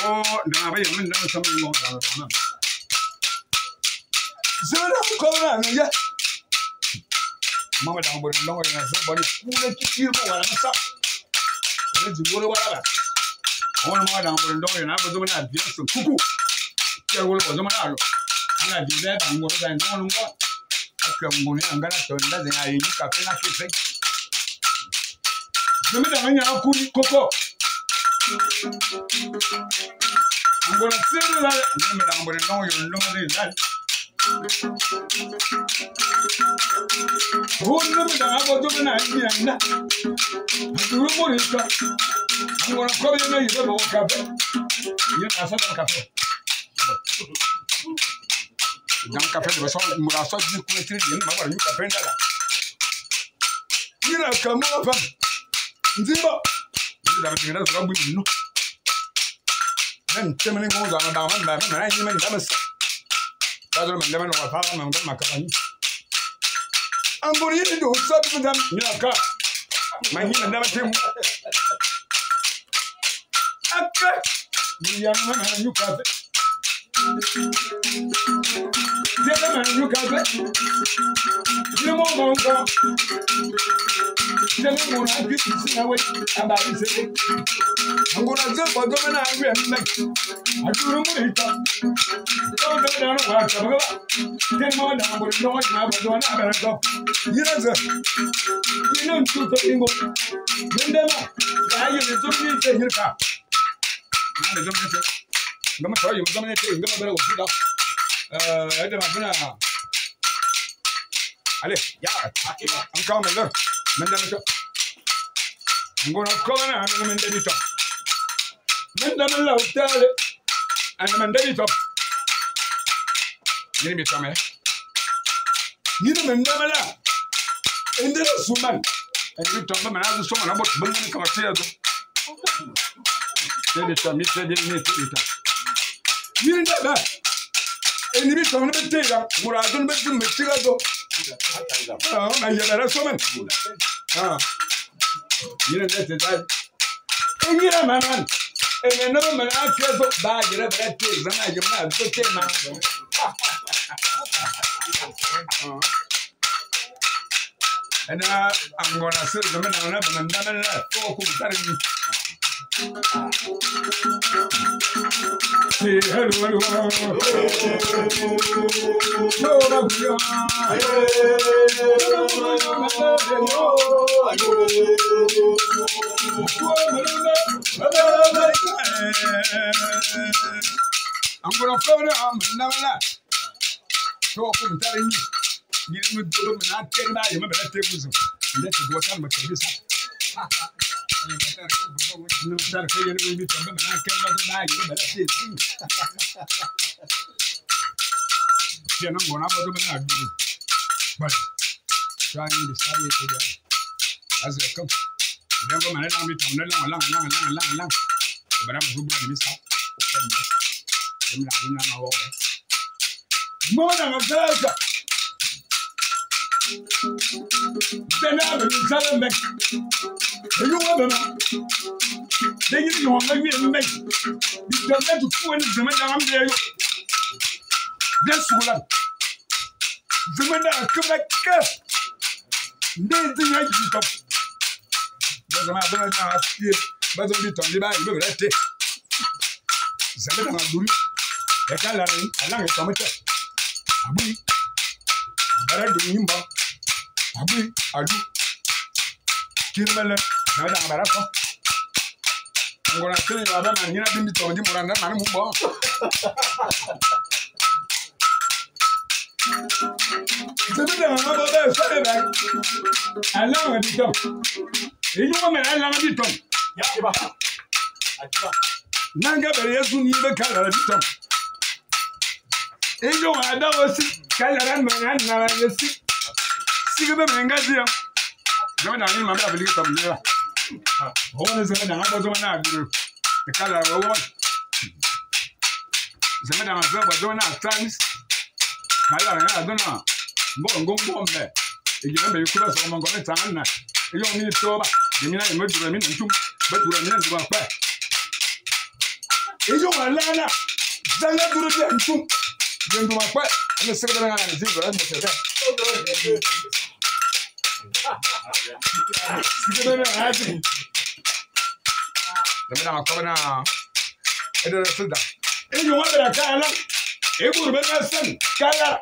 Oh, ndanga ba yem ndanga sama ngo ndanga na. Zera ko na na ya. Mama danga bo ndongo ina so bari kule kikir mo wala sa. Ne jingoro wala ba. Ona mama danga bo ndongo ina bo zoma na bi so kuku. Ke wolo bo zoma na lo. Anga di be ba ngoro ba ndongo ngo. Aka ngoni angala to ndaze ayi ka pe na ke fe. Zema danga nya kuri koko. Angona tsere la ne danga bo ndongo yo ndongo de la. Hunna me danga bo zoma na ni na. Duru mo ri ka. Angona ko be na yibe bo ka fe. Ye na sa ka fe. Dan ka fe de so mura so di ku tri ni ma ba ni ka fe ndala. Yira ka mo fa. Nzimba. Ni da bi na so bu ni no. Men temene ngo da na da man ba man ni men da mas. Da do men da men wa fa ma ma ka ni. Angori ni do sabi dam. Ni ka. Ma ni men da ma temu. Akre. Ni ya ma na nyu ka fe. Tele ma nyu ka fe. Ni mo ngo ngo. Tele mo na ki si na we aba ni se. Angona ze ba do na ngwe me. Aduru mo ri ta. To do da no wa ka ba. Tele mo da mo ri no ma ba do na ba do. Yira ze. Ni no ntu to ingo. Nde ma ya ye ni zo ni te ni ka. Ni zo ni te. Ngama to yi zo ni te ngama bere wo fi da. Eh de ma bena. Allez, ya. Encore mais là. Men da to. Ngona ko na men da to. Men da la utale. Ana men da to. Ni mi to me. Ni men da la. Ende na suman. Ni to me na so na bot ben ni ka te do. Te bi to mi te bi ni te bi to. Ni da ba. Eni bi to ne be te ya. Mura do ne be me tiga do. Ah, na ye da suman. Ah. Ni ne te dai. Eni na maman. Eni na me na ke do ba jira ba te zama je ma do te ma. Ena angona sir zama na na ban da na to ku tar ni. Ti halu halu. No na guya. Angona ko na am na na. To ku tar ni. Ni mu do me na te na ye me ba te buzu. Nde te do ta ma ke bisa. Ni tar ke ye ni mi to me na ke ba na ye me ba te si. Ti na ngona ba do me na du. Ba. Try ni de sabi te ya. Aze kom. Dem go me na mi to na lang lang lang lang lang lang. Ba na mu bu ni sa. Dem na ni na ma wo. Mo na ma sa. Dena be sala me. Eyu wa be ma. De yi ni won ga wi me. Bi to me tu ku ni zema da am de yo. De sugula. Zema da ka ba ka. Nde ti ya ji to. Ba zama ba na ti ba zo bi to ndi ba yi be te. Zema da ma duri. E ka la ni ala ngi to me te. Abu. Bara du nyimba. Abu adu. Kirmele na da bara ko. Ngona tele ba na ni na bimbi to ndi muranda na mu bo. Zema da ma ba ba sa be ba. Ala ngi to. Eyu wa me ala ngi to. Nanga bere yesu ni be kala bi to. Eyo wa da wo si kala ran ma na na yesi. Siga be me ngazi ya. Zama da ni ma ba bi to ni la. O ne zama da ba zama na duru. E kala wo wo. Zama da ma zama ba zama na trans. Kala na do na. Mbo ngo mbo me. E gi na me ku ba so mo ngo ne tan na. E yo mi to ba. De mi na me duru mi ntum. Ba duru mi na duru pa. Eyo Alana zanga duru bi ntum yendu makpa ne sege bela ngana ne zigo ne sege sege bela haji ne na ko na edere silda e yo wa bela kala e buru bela sen kala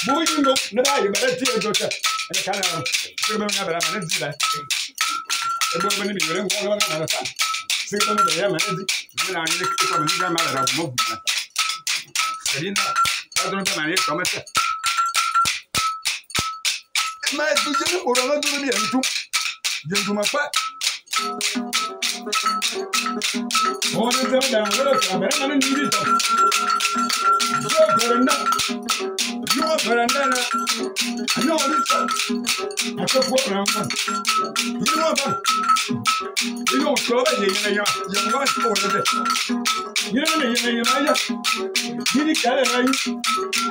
bu yindo ne ba yi bela tie do ta ne kala sege bela ngana bela ne ziba e buru bela ni mi yore ngo ngana na sa sege bela bela ma ne zi ne na ni ko ma ni ga ma ra mo bu Serena padron da mani tomate ma tu jene oranga duru bi entu jentu makpa o ne te da ngolo ka bere mani ni di to jo berenda yo berenda na no ni to akoko ranga ni no ba ni no ko ba ye ye ya ye ngo ko ne ni ne ye ye ma ya ni kala ra yi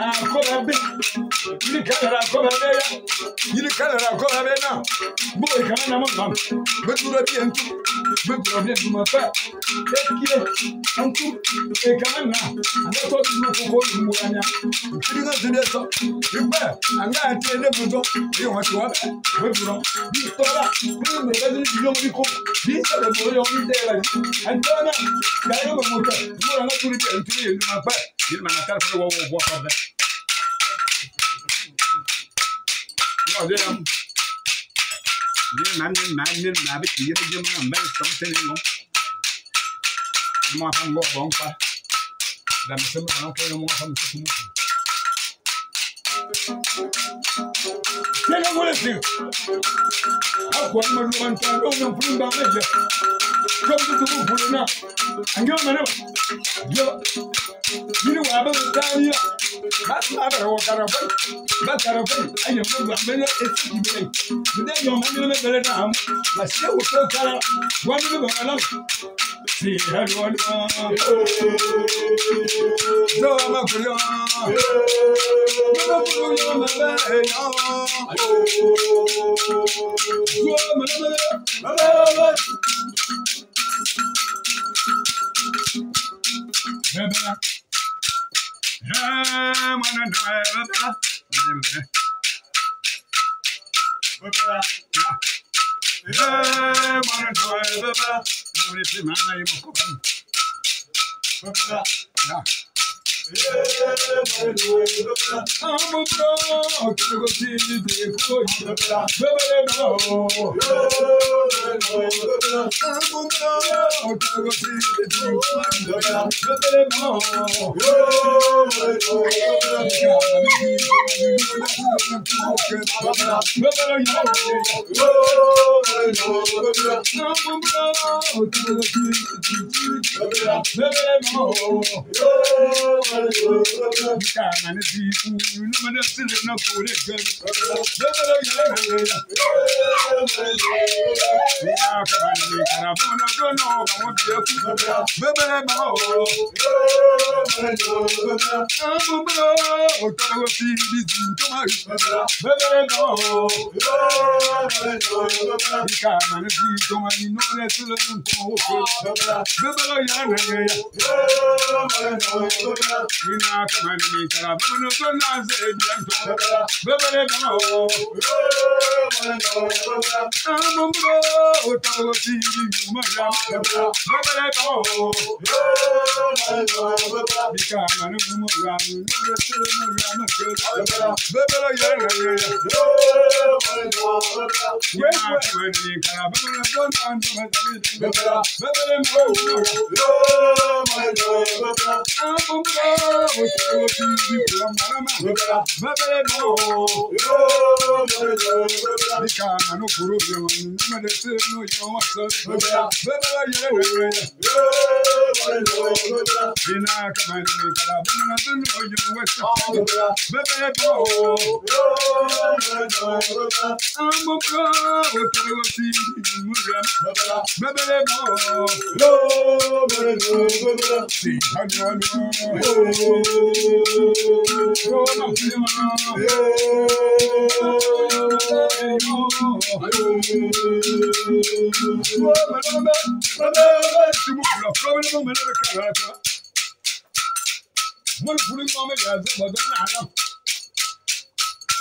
a ko ba be ni kala ra ko ba be ya ni kala ra ko ba be na bo e kana na mo ba be dura bi entu be dura bi entu ma pa e kie antu e kana na anga to du ko ko mu anya ni ga de so ni ba anga ate ne buzo ni wa to ba be dura ni to la ni me ga ni yo ni ko ni sa de bo yo ni de la antona ga yo mo ta mo ra na duri bi entu ni ma pa ni ma na tar fo wo wo fa de no de ni ma ni ma ni ma bi ti ye ma ma so te ni mo mo fa ngo bon pa da me se ma ko mo fa mo se mo Tena ngole si akwa mo lu man ta do no fun ba me je ko tu tu fu na ange ma na yo ni wa ba ta ni ba ma ba ro ka ra ba ba ka ra ba aye mo ba me na e ti be ni de yo ma ni me bele na am ma se wo to kala wa ni ba la si ha lo lo do ma ku yo ma ku yo ma ba yo yo ma ma ma ma ne me ne ka ra ta. Mo furu mo me ya zo ba do na na.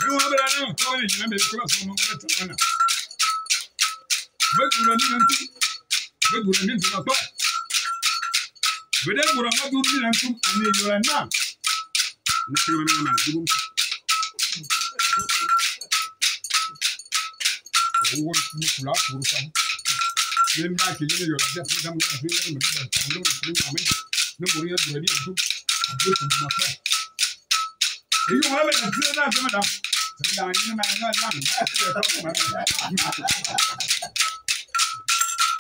Ni wa be na ko ni na be ko so mo me ta na. Be dura ni ntu. Be dura ni ntu na pa. Be de dura ma duru ni ntu ani yora na. Ni se me na du. Wo ni kula furu sa. Ni mba ke ni yora ja ni dam ni ni me da ta ndo ni ma me. Ni mo ri dura ni ntu. Abu tu ma pa. Ni yo ma me na na na na. Da ni ma na na.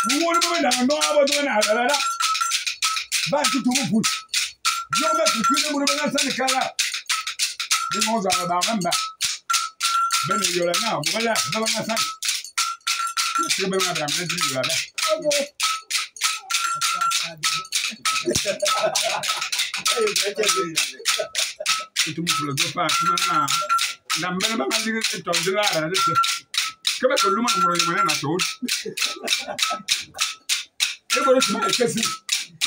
Wo ni me na no abo do na ra ra. Ba tu tu mu. Yo me tu tu mu na sa ni kala. Ni mo za ba ma ba. Be ni yo la na mo la ba na sa. Ni se be ma bra me di yo la ba. Tu mu lo do pa tu na. Na me ba ma di to di la ra de. Ke be ko lu ma mo ro ni na to. E bo ro ti ma ke si.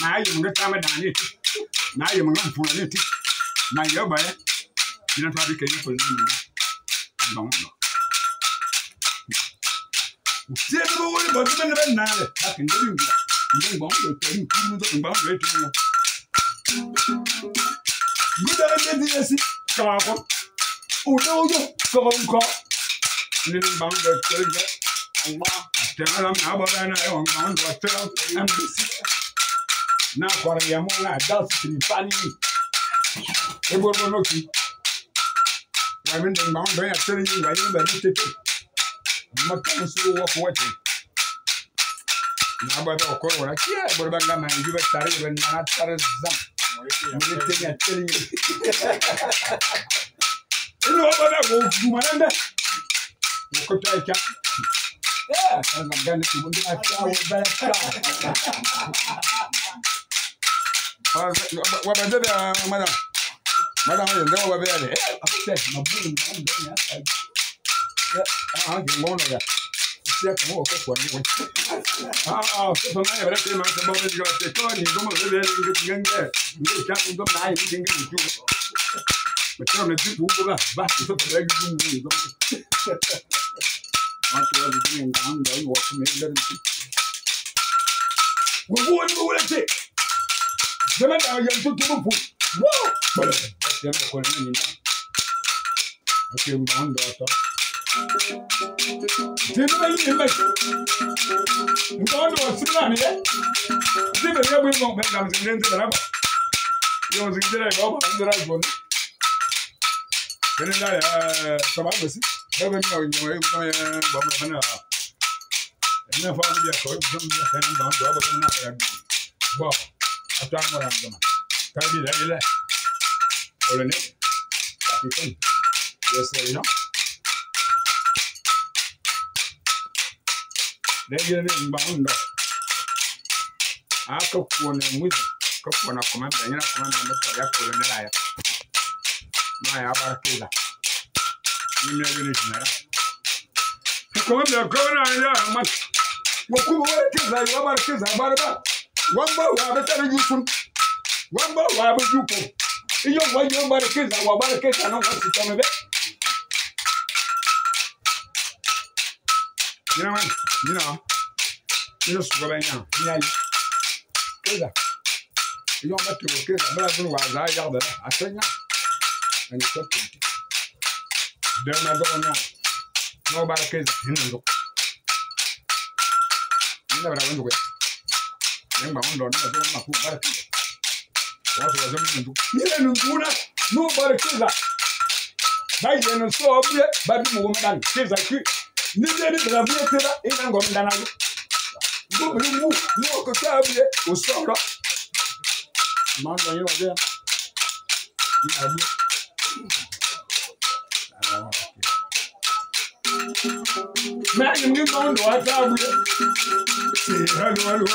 Na ayi mo ngata ma da ni ti. Na ayi mo ngam fu ni ti. Na yo ba ye. Ina to abi ke ni ko ni ni. Ba mo no. Ti e bo wo ni bo ti me na le. Ba ke ndi ngi. Ndi ngba mo to ni ku ni to ngba mo le ti mo. Guda le di esi ka ko. O do yo ko ko. Ni ngba mo do te ngi. Ngba te na na ba na yo ngba mo do te am si. Na kwara ya mo na da si ni pani. E bo bo no ki. Ya mi ngba mo do ya te ni ngba ni ba ni te te. Ma ta su wo ko wati. Na ba ba ko wala ki e bo ba ngama ngi ba tare ba na tare zam. Mo te ni te ni. Ino ba ba go du ma nda. Mo ko ta ka. Eh, kan ngam ni mo ndi a wo ba ka. Wa ba de madam. Madam ye ndo wa ba le. Eh, te ma bu ni ma ndo ya. Ah, ke ngono ya. Sia ko ko ko ni. Ah, ah, so na ya re ma se bo be go te ko ni go mo be be ngi ngi ngi cha ndo na yi ngi ngi ju. Me to me ti bu ba ba so be ju ngi go. Ma to wa di ngi ngi ndo wo me le ni. Wo wo ni wo le te. Zema da ya to to bu. Wo. Ba te me ko ni ni. Okay, mo ndo to. Ti me yi me. Ndo ndo sina ni ye. Ti me ye bu mo me na me ndi na ba. Yo zi ndira go ba ndira go ni. Ni la ya so ba me si. Ba be mi o nyo e mo ye ba mo na. Ni fa mi ya ko zo mi ya na ba ndo ba na ya. Bo ata mo ra ngama. Ka bi la ile. Olone. Capitaine. Yes, you know. Lẹ́yìn ní ngba ndo. Aka kuo na mwizi. Ka kuo na komanda nyina komanda ndo ya kuo na ya. Ma ya barakila. Ni mi ni jinara. Komanda ko na ya ma. Wo ku wo ke za yo barakila baraba. Wamba wa be ta yusun. Wamba wa be yuko. Iyo wa yo barakila wa barakila no wa si tome be. Nyina man, nyina. Nyina su ba nya, nyina yi. Keza. Iyo ba te wo keza, ba bu wa za ya da asenya. Ani ko te. De ma do na. No ba keza hin ndo. Nyina ba ndo ko. Nyamba ndo na do ma ku ba keza. Wa so wa zo ndo. Nyina ndo na no ba keza. Ba ye no so obre ba bi mo ma dan keza ki. Ni de ni bra bu te la ina ngom dana yo. Ngo bri mu no ko ta bu o so ro. Ma ndo yo de. Ni abu. Ah. Ma ni ngi ndo ata bu. Si ha lo lo.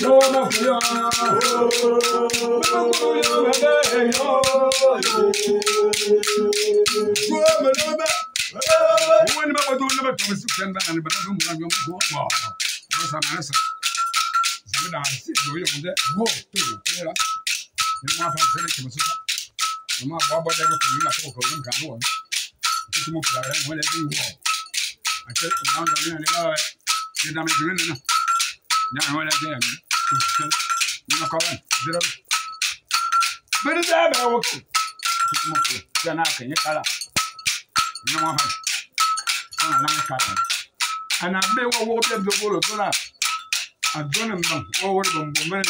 No ma fu yo. Ma ku yo ma be yo. Ku ma no ba. Wo ni ba do ni ba to mi su kan ba ni ba do mu na yo mu go. Wa. No sa ma sa. 们俩自己有的，我对我对了，你妈放这里怎么是？我妈爸爸在这可能了，我可能干我，这怎么不来？我来给我，啊这我们那个，你咱们这个呢？你我来这样，你们搞完，知道？不是这边我，这怎么不？在那肯定干了，你妈放，啊那个干了，啊那边我边做过了，做了。Adona mbang o wor bom bom ben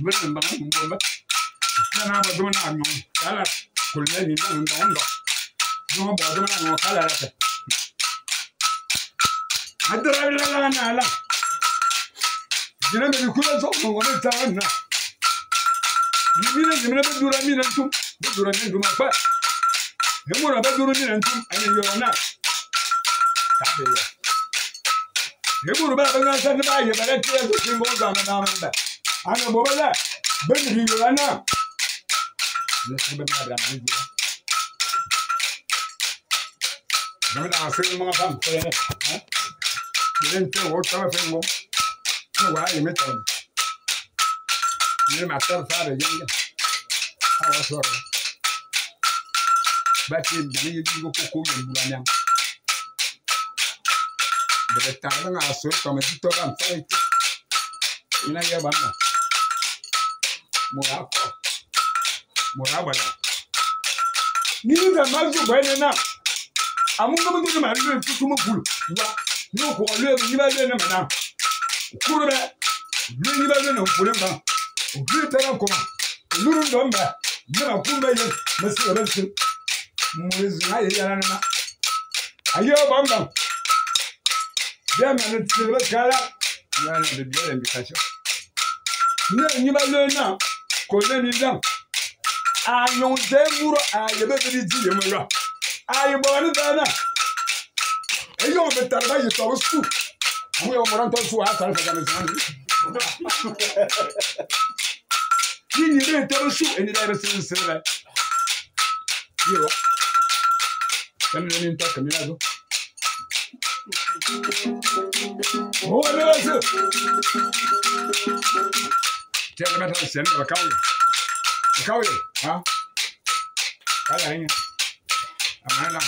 ben mbang bom bom ba kana ba dona nyu kala kulle ni ndong ndong ndo no ba dona nyu kala la ta adra la la na la dina me kula so mo ngone ta na ni mi ne ba dura mi na tum ba dura mi duma ba he mo ba dura mi na tum ani yo na ka be ya Eburu ba ba sa ba ye ba ti so singo ga na na ba. Ana bo ba la ben ri yo na. Ne se ba ba na ni. Dame la se mo fa mo ne. Ha? Ni te wo ta fa mo. No wa ye me ta. Ni ma ta fa re ye. Ha wa so. Ba ti ni ye go ko ko ye bu la nya. Debe tardan a su tometito lanzado ina ya banda morako morabana ni da mazu bene na amunga mungu ma lu tutu mo kulu wa ni ko lu ni ba lu na mana kuru be lu ni ba lu na kulu ba lu ta na ko lu ndo mba ni na kumbe ye mesi ba si mo zi na ye ya na ayo bamba bien, mais le kala, il y a l'invitation. Ne ni ba le na, ko le ni dan. A yon de muro a ye be di di ye mo ra. A ye bo ni da na. E yo be tarba ye so su. Amu yo mo ran to su a tar fa ga me san. Ni ni be to su e ni da be sin sin ba. Yo. Kan ni ta kamina zo. Oh, no, no. Tell me about the cow. The cow, huh? Kala amana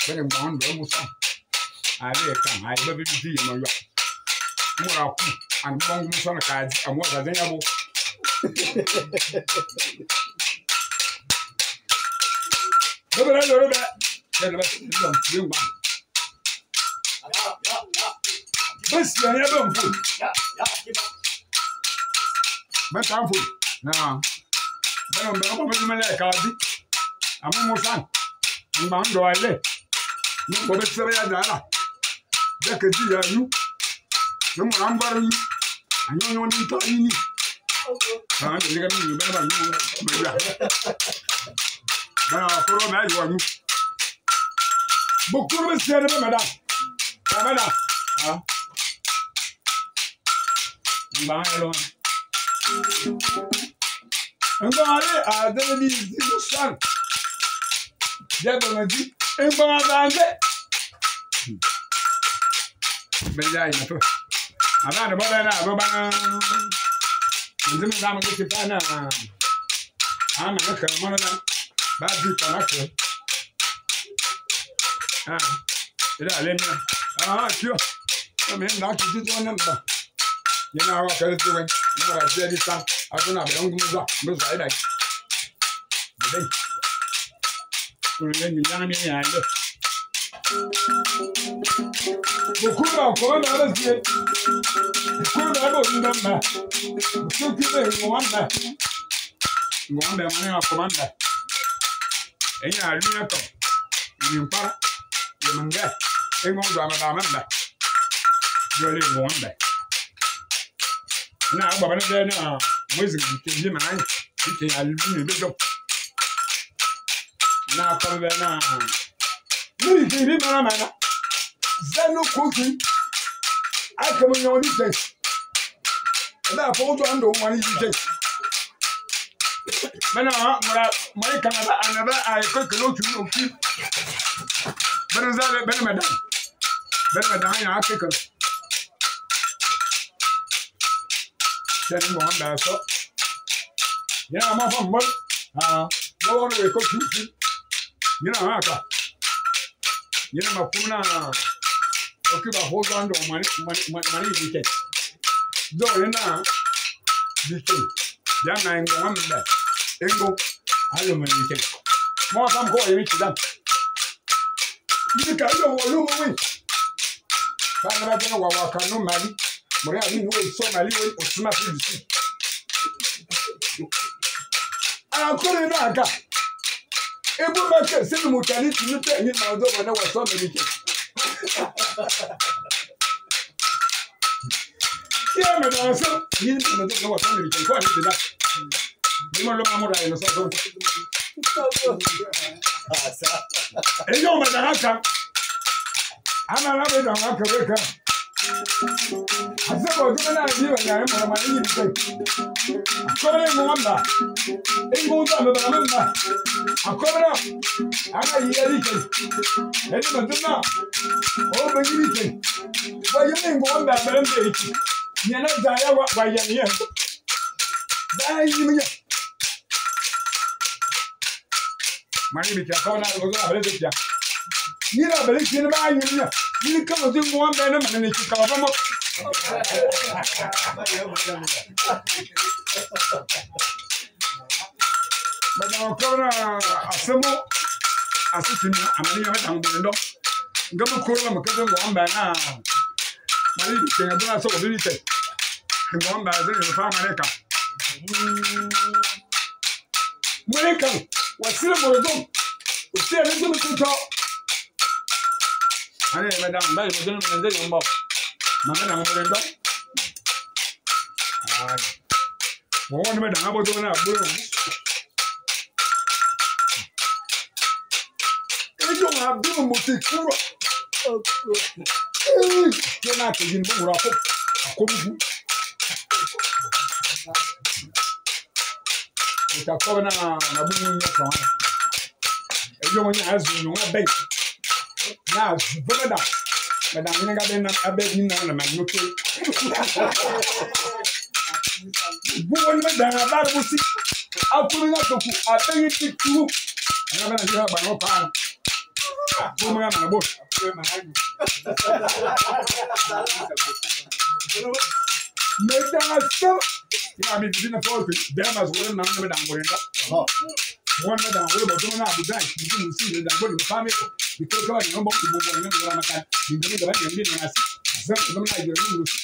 bene ngwan do musa ale kan ai ba bi di mo yo mo ra ku an bon musa na ka amo da den yabo do ba do ba tell me about the ngwan bes ya ya ba mfu Ya, ya, ba ta mfu na bene mbere ko be mele ka di amu musa ngban do ale ni ko be sere ya dala de ke di ya yu ni mo ran bar yu anyo nyo ni to ni ni ah ni ga mi ba ba yu ba ya ba ko ro ma yu yu bo ko be sere ba ma da ba ma da ah ngban lo ngban ale a de ni di san Diabo di ngban ba nde be ya ina to aba na boba na boba nzima da mo ti pa na ama na ka mo na ba di pa na ko ah ila le na ah kyo me na ki ti to na ba ye na wa ka ti wen mo ra di ta aduna be ngu za mo za ida be kule ni yana mi ya le Bokura ko na ba si Bokura bo nda ma Bokura be ngwa ma Ngwa be mo na ko manda Enya alu ya to ni mpara ye manga e ngwa za ma ba ma Yo le ngwa mba Na ba ba na na mo zi ki ti ma na ki alu ni be do Na ko be na ni ki bi ma na ma zanu kuki aka mo nyon ni te na fo to ando wani yi te mena mara mai kana ba anaba ay ko ko tu o ki ben za ben madam ben madam ya ake ko Tẹni mọ̀ ń bá a sọ. Yẹn a máa fọ mbọ́. Mọ́ wọ́n wẹ̀ kó tu tu. Yẹn a máa kà. Yẹn a máa kú náà. Òkè bá hó gbọ́n dọ̀ mani yìí kẹ̀. Dɔw yẹn náà bi kẹ̀. Yẹn náà ń gbọ́n mi bẹ̀. Engo alo mani yìí kẹ̀. Mọ́ fam kọ́ yẹn mi ti dam. Yìí kà yóò wọ̀ lómo wí. Fáwọn bá jẹ́ wà wà kanú Mali. Mọ̀rẹ́ àbí ìwé sọ Mali wé òtún máa fi lù sí. Akɔre náà ka. Ebu ma kɛ sɛbi mutani tunu tɛ ɛyin na ɔdɔ wɔ ne wɔ sɔ mɛni kɛ. Yɛ mɛ dɔn sɔ yin mɛ dɔn wɔ sɔ mɛni kɛ kɔ ɛni ti da. Ni ma lɔ ma mo ra yɛlɛ sɔ sɔ. Eyi o mɛ dɔn kan. Ama la bɛ dɔn kan bɛ kan. Asɛ bɔ jumɛn na yi bɛ ɲa mɔrɔ ma yi kɛ. Akɔre ŋun ba. Engo ta mɛ bana mɛ ba. Akɔre an ka yɛli kɛ. Ɛni mɛ tun na o bɛ yiri kɛ. Wa yiri ŋun ba bɛrɛ bɛ yi. Ɲɛnɛ ja ya wa wa yɛn yɛ. Bɛɛ yi mi yɛ. Mali bi kɛ akɔre na o bɛ bɛ kɛ. Yiri a bɛ kɛ ne b'a yiri yɛ. Yiri kama ti ŋun bɛ ne ma ne ci kaba fɔ mɔ. Bàtà kọ́ra àsẹ́mọ́ àsìtì àmàlí yàrá ìtàn gbòmìnira nǹkan mọ̀ kóró àmọ̀ kẹ́sẹ̀ ngọ̀ ọ̀nbà náà màlí kẹ̀yìn tó náà sọ̀rọ̀ bí tẹ̀ ngọ̀ ọ̀nbà ẹ̀sẹ̀ yẹn fún àmàlí kà. Mọ̀lẹ́ kan wà sílẹ̀ mọ̀lẹ́dọ́m òsì ẹ̀ lẹ́sẹ̀ mi tó tọ́. Àlẹ́ yẹn bẹ dáhùn báyìí mọ̀tò ní mọ̀lẹ́dẹ́ yẹn bọ̀ màmá náà mọ̀lẹ́dọ́. Wọ́n wọ́n ní bẹ dáhùn abọ́tọ́ náà gbúrò. Ejo ma bí mo ti kúrò. Kí náà kejì ní bó wúrọ̀ akó àkóbùkù. Ìta kọ́ náà na bó mu nyɛ kàn án. Ejo mo nyɛ azu nyɔ ŋa bɛyi. Nyɛ azu fɛnɛ da. Mɛ da nyɛ ka bɛ na abɛ ni na na ma nyɔ ke. Bu wɔn bɛ dan a baara si. Akuru ŋa toku a bɛ yi ti tu. Ŋa bɛ na ti ka gba ŋɔ paa. Bu mo ya ma bo. Mɛ dan sɛ. Ya mi bi na fɔ bɛɛ ma sɔrɔ na ne bɛ dan wɛrɛ la. Wɔn bɛ dan wɛrɛ bɔ dɔrɔn na abu dan bi mu si dan bɔ ni fa mi ko. Bi ko kaba ni bɔ bo bɔ ni yɔrɔ ma kan. Ni ni gaba ni ni na si. Zan zan na yɔrɔ ni si.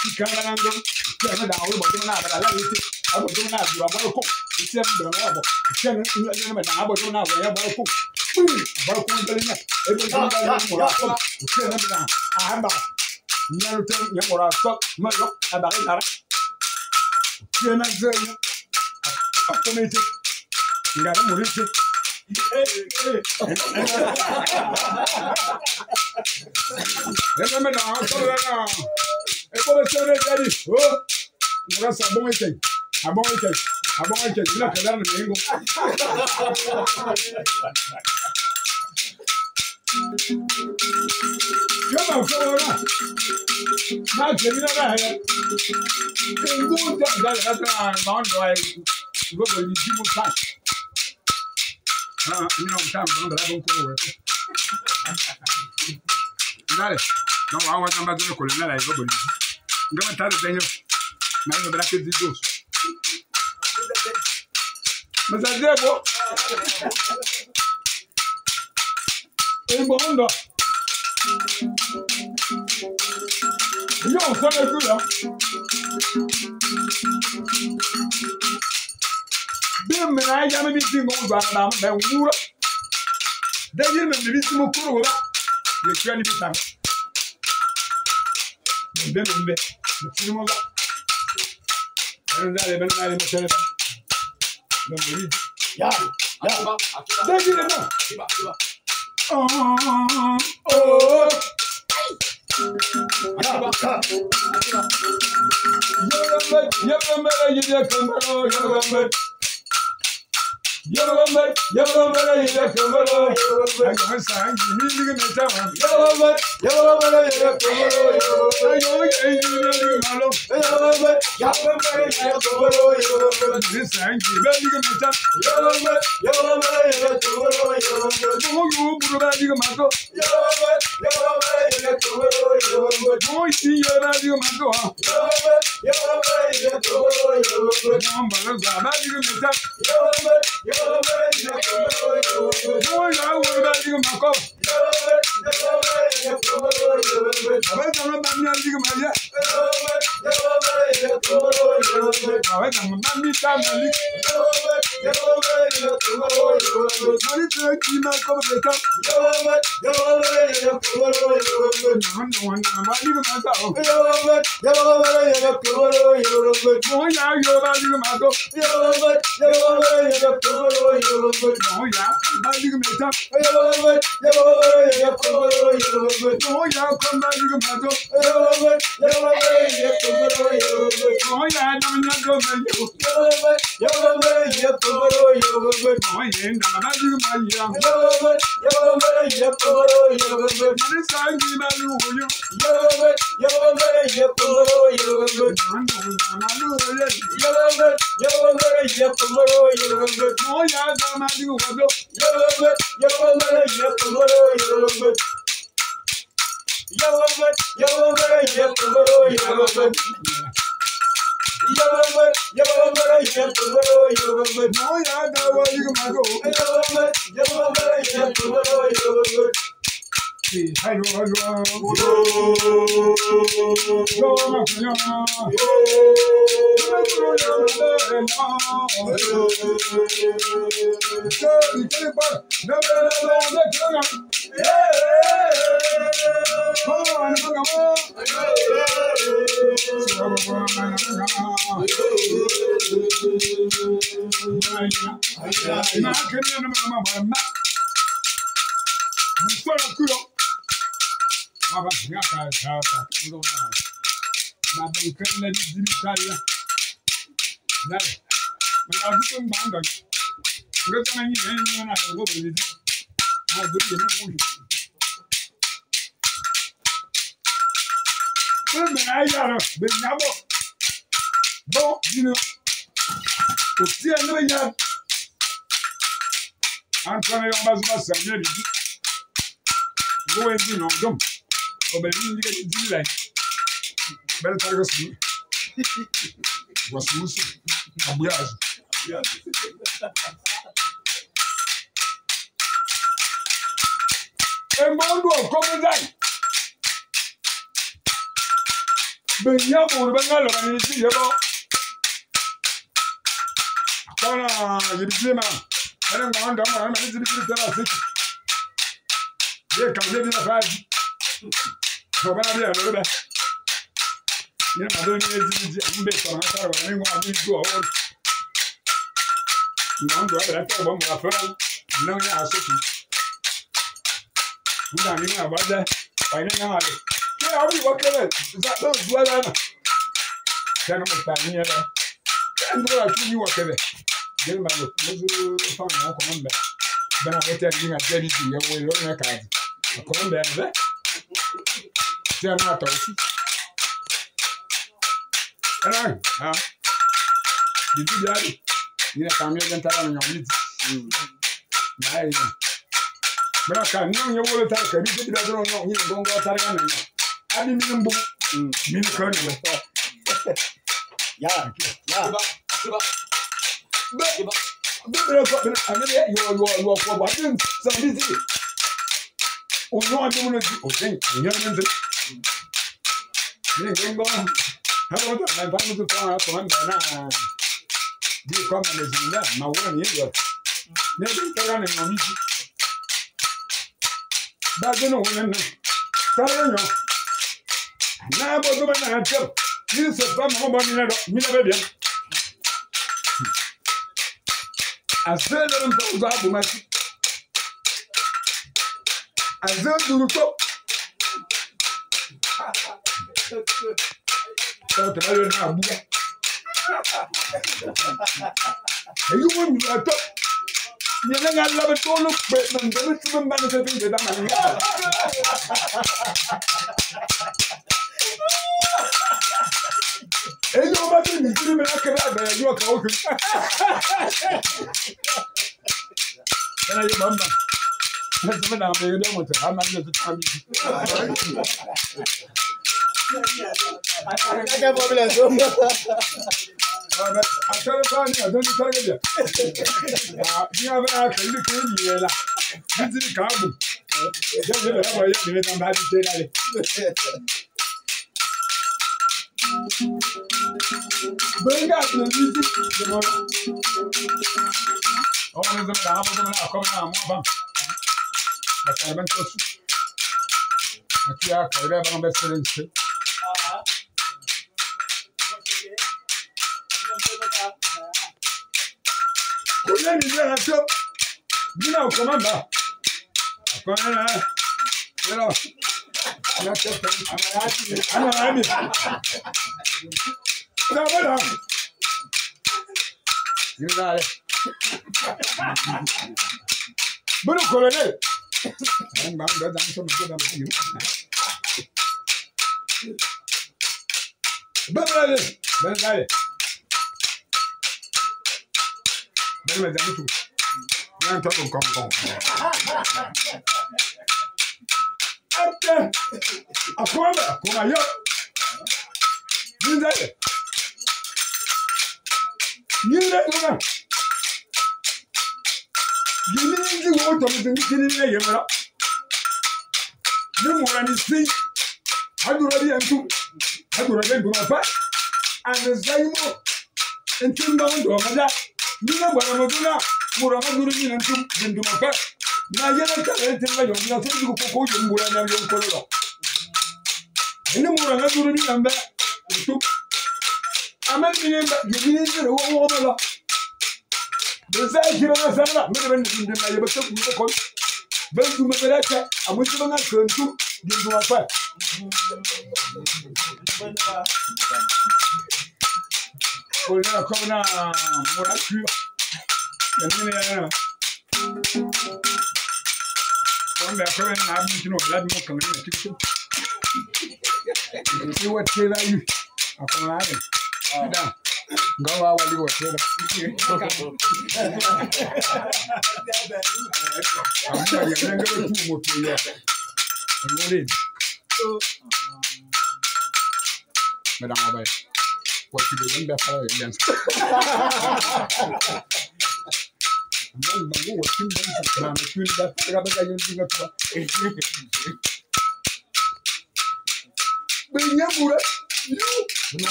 Ki kan na ngɔ. Ki bɛ dan wɛrɛ bɔ dɔrɔn na abala la yi ti. Abo dɔrɔn na dura bɔ ko. Ki bɛ dan wɛrɛ bɔ. Ki ni ni bɛ dan abo dɔrɔn na wɛrɛ bɔ ko. Bɔ ko bɛ nya. E bɛ dan wɛrɛ bɔ ko. Ki bɛ dan a ba. Nyalo tɛ nyɛ mɔrɔ sɔ mɛ yɔ a ba dara. Ki na zɛ nya. A ko ne ti. Nga ne mori ti. Ẹ mẹ na sọ̀rọ̀ náà. Ẹ bọ́ bẹ sẹ́wọ́n ẹ jáde. O. Mọ̀rọ̀ sọ abọ́n ẹ̀kẹ́. Abọ́n ẹ̀kẹ́. Abọ́n ẹ̀kẹ́. Ní àkàdá nà mí ń gò. Kama fọwọ́ náà. Náà kẹ́mi náà náà yẹ. Ngú tẹ̀ ǹda lè kátà náà ń dọ̀ ẹ̀ gbogbo yìí dí mu sáà. Ah, ni na mtama ndo bala bon ko we. Ndale. No wa wa tamba zo ko le na la go boli. Ngama tare tenyo. Na yo bala ke di do. Masa debo. E bo ndo. Yo so le ku la. Bí mi na ya mi bi ti mo gba na me wura. De yi mi bi ti mo kuro wa. Ye tua ni bi tam. Be mi be. Mi ti mo ga. Ben na le ben na le mo tele. No mi bi. Ya, ya. De yi le mo. Oh. Oh. Ya, ya. 你这边可大的，又搞去。现在有门嘛？那怎么两边有两个车，还蛮就是差别。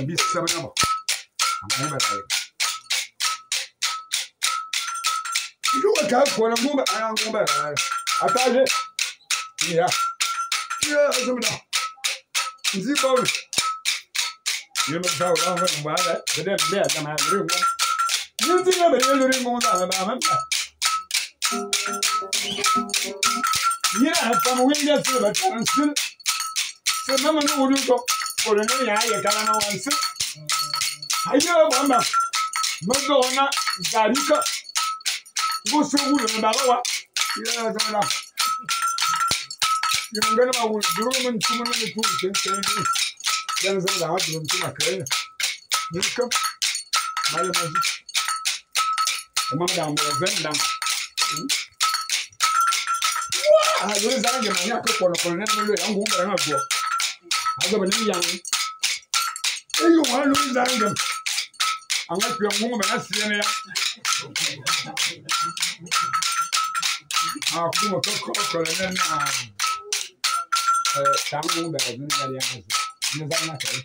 Bi sabana ba. Amma ba rai. Yo ka ko na ngumba ana ngumba rai. Ataje. Ya. Ya azumda. Nzi ba. Yo me sa wa wa ngba da. De de ya ma ri ngwa. Ni ti na be ri ngwa da ba ma. Ni na fa mo wi ya se ba tan sil. Se mama no wulu ko. Ko ne ya ye kala na wan sil. Ayo mama. Mo do na gari ka. Go so wulu ba wa. Ya zama. Yo ngana ma wulu duru man tumu na tu ken ken. Yan zama da duru tuma kai. Ni kam. Mala maji. Mama da mo ven da. Wa, yo zange ma nya ko kono kono ne lo ya ngu bara na go. Azo ba ni yang. Eyo wa lo zange. Anga pyo ngu ba na sie ne ya. Ah, kuma ko ko ko ne na. Eh, tangu ba ni ya ya. Ni zanga kai.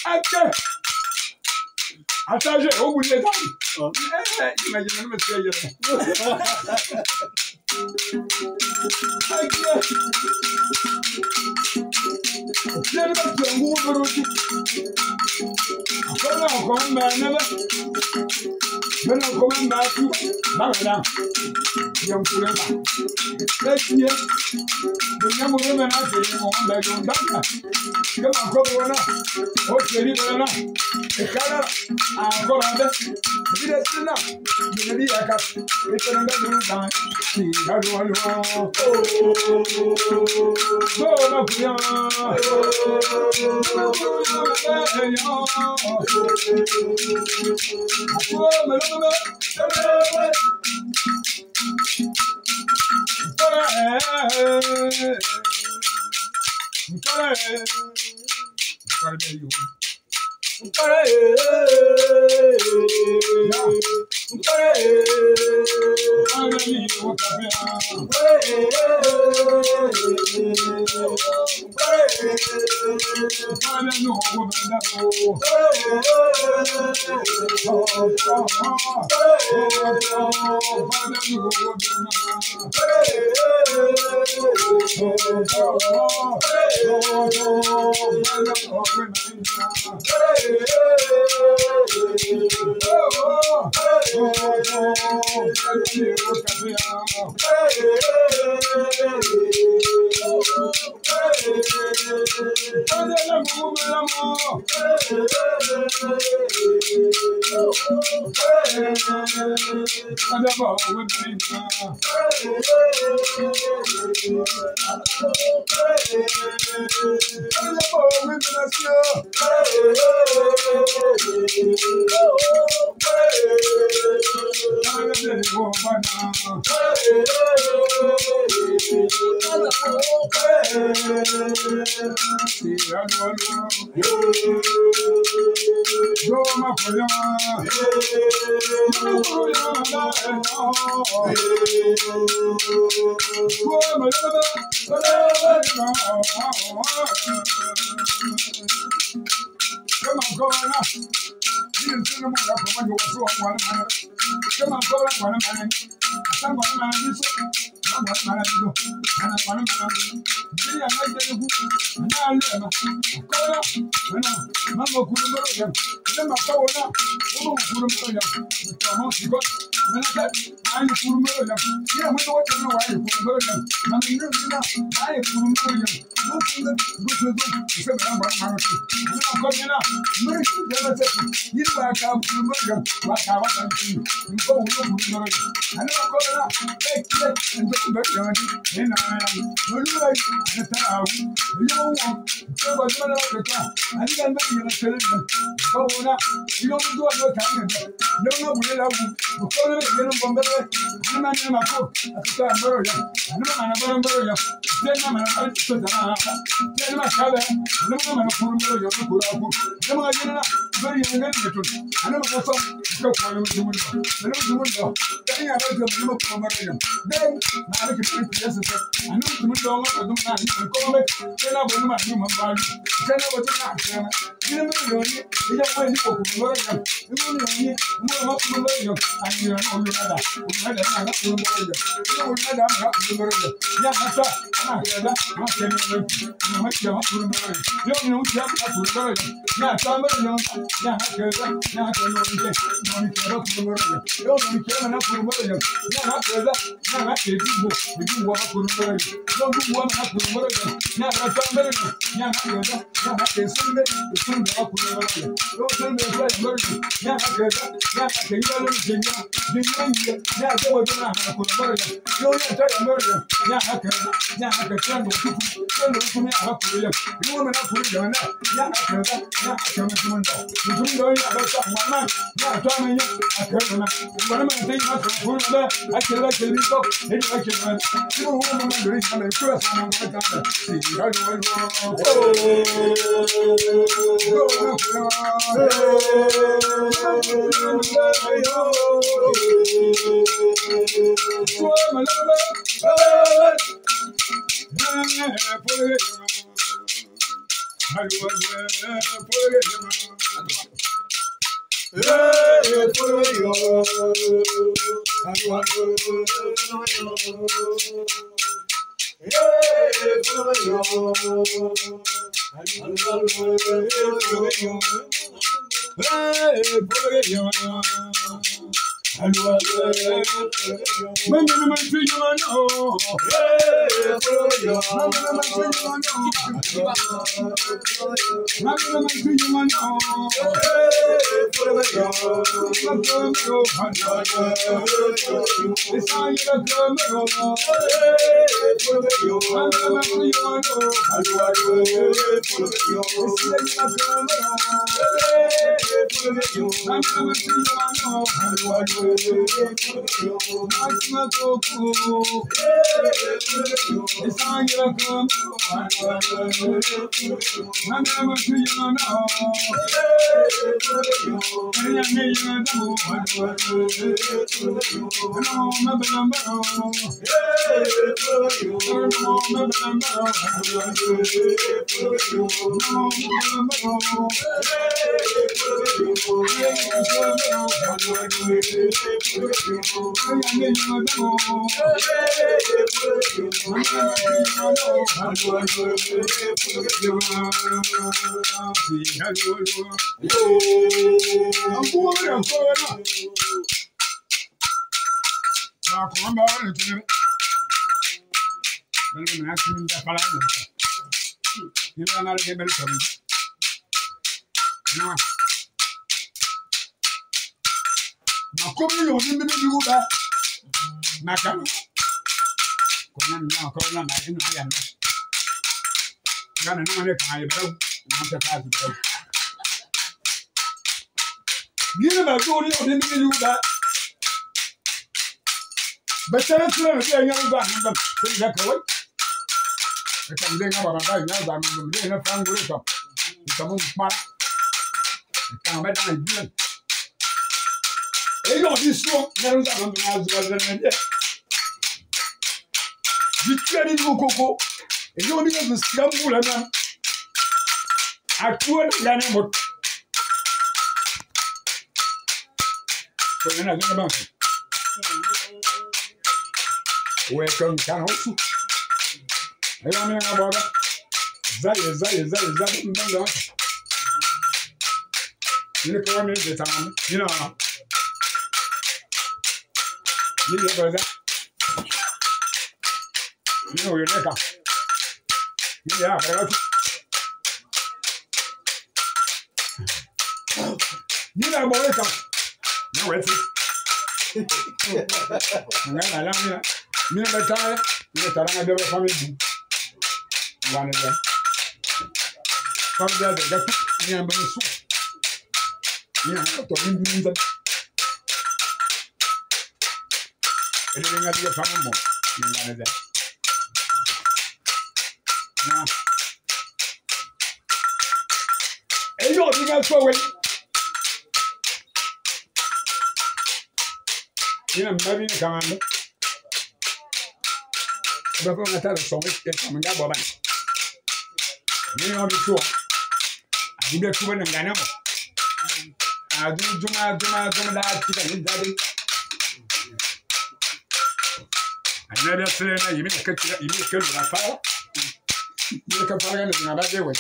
Ake. Ataje, o bule tan. Eh, imagine no me sé yo. Ake. Tiene ba tungu buruti. Akona ko mba na ba. Bena ko mba tu. Ba na. Yam kule ba. Etie. Dunya mo me na se mo mba yo nda. Kama ko bona. O teri bona. E kala a ko ba be. Bide sina. Ni bi aka. E tena nda duru dan. Ti ha lo lo. Bo na kuya. Ele nga diga famu mo. Nga na da. Na. Eyo bi nga so we. Ina mbabi ni kamando. Ba ko nga tala so we ke kamanga bo ban. Ni yo bi so. Abi be tuba na ngana mo. Adu juma juma juma da tika ni dadi. Annabi sele na yimi ka tira yimi ka lura fa. Yimi ka fara ni na ba de we.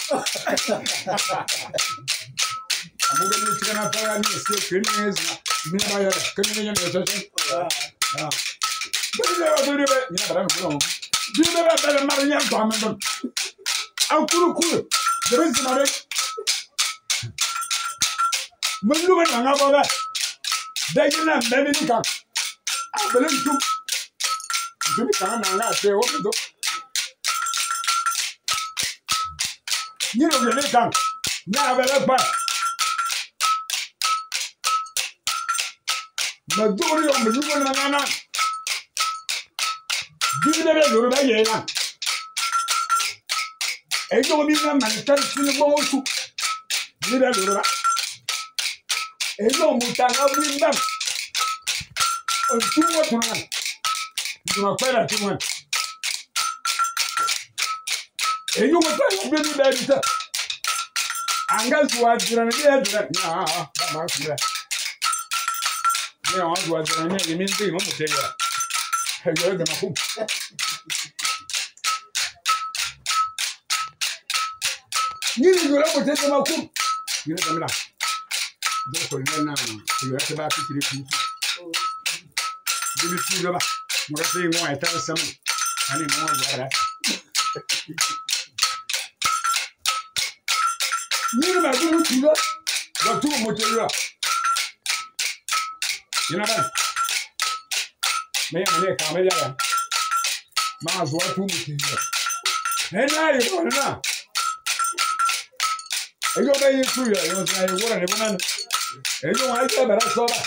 Amu ga ni tira na fara ni se ke ni zina. Ni ba ya ke ni ya ni so so. Ah. Bi le ba bi be ni ba na ko. Bi be ba ba ma ni ya to am don. An kuru kuru. De be zina be. Mun lu na nga ba ba. De na be ni ka. A bele ntu. Ntu ka na nga se o do. Ni lo le kan. Na be le ba. Ma dori o mu lu na na na. Bi be be lo ba ye na. E yo mi na man tan sin bo su. Ni be lo ba. E yo mu ta na wi mbam. O tu wo tu na. Tu ma kwela tu na. E yo mu ta na be ni be ni ta. Anga zuwa jira ni be jira. Na ba ma ku la. Ni o zuwa jira ni mi nti mo mu te ya. E yo de ma ku. Ni ni yo la mo te de ma ku. Ni na la. Do ko ni na yo te ba pikiri ku. Di bi tu ba. Mo ra te nwa eta sam. Ani mo wa ra. Ni ma du tu ba. Ba tu mo te ra. Ni na ba. Me ya ne ka me ya. Ma zo tu mo te ra. E na yo na. E yo be yi tu ya, yo sa yo wora ne bona. E yo wa ita bara so ba.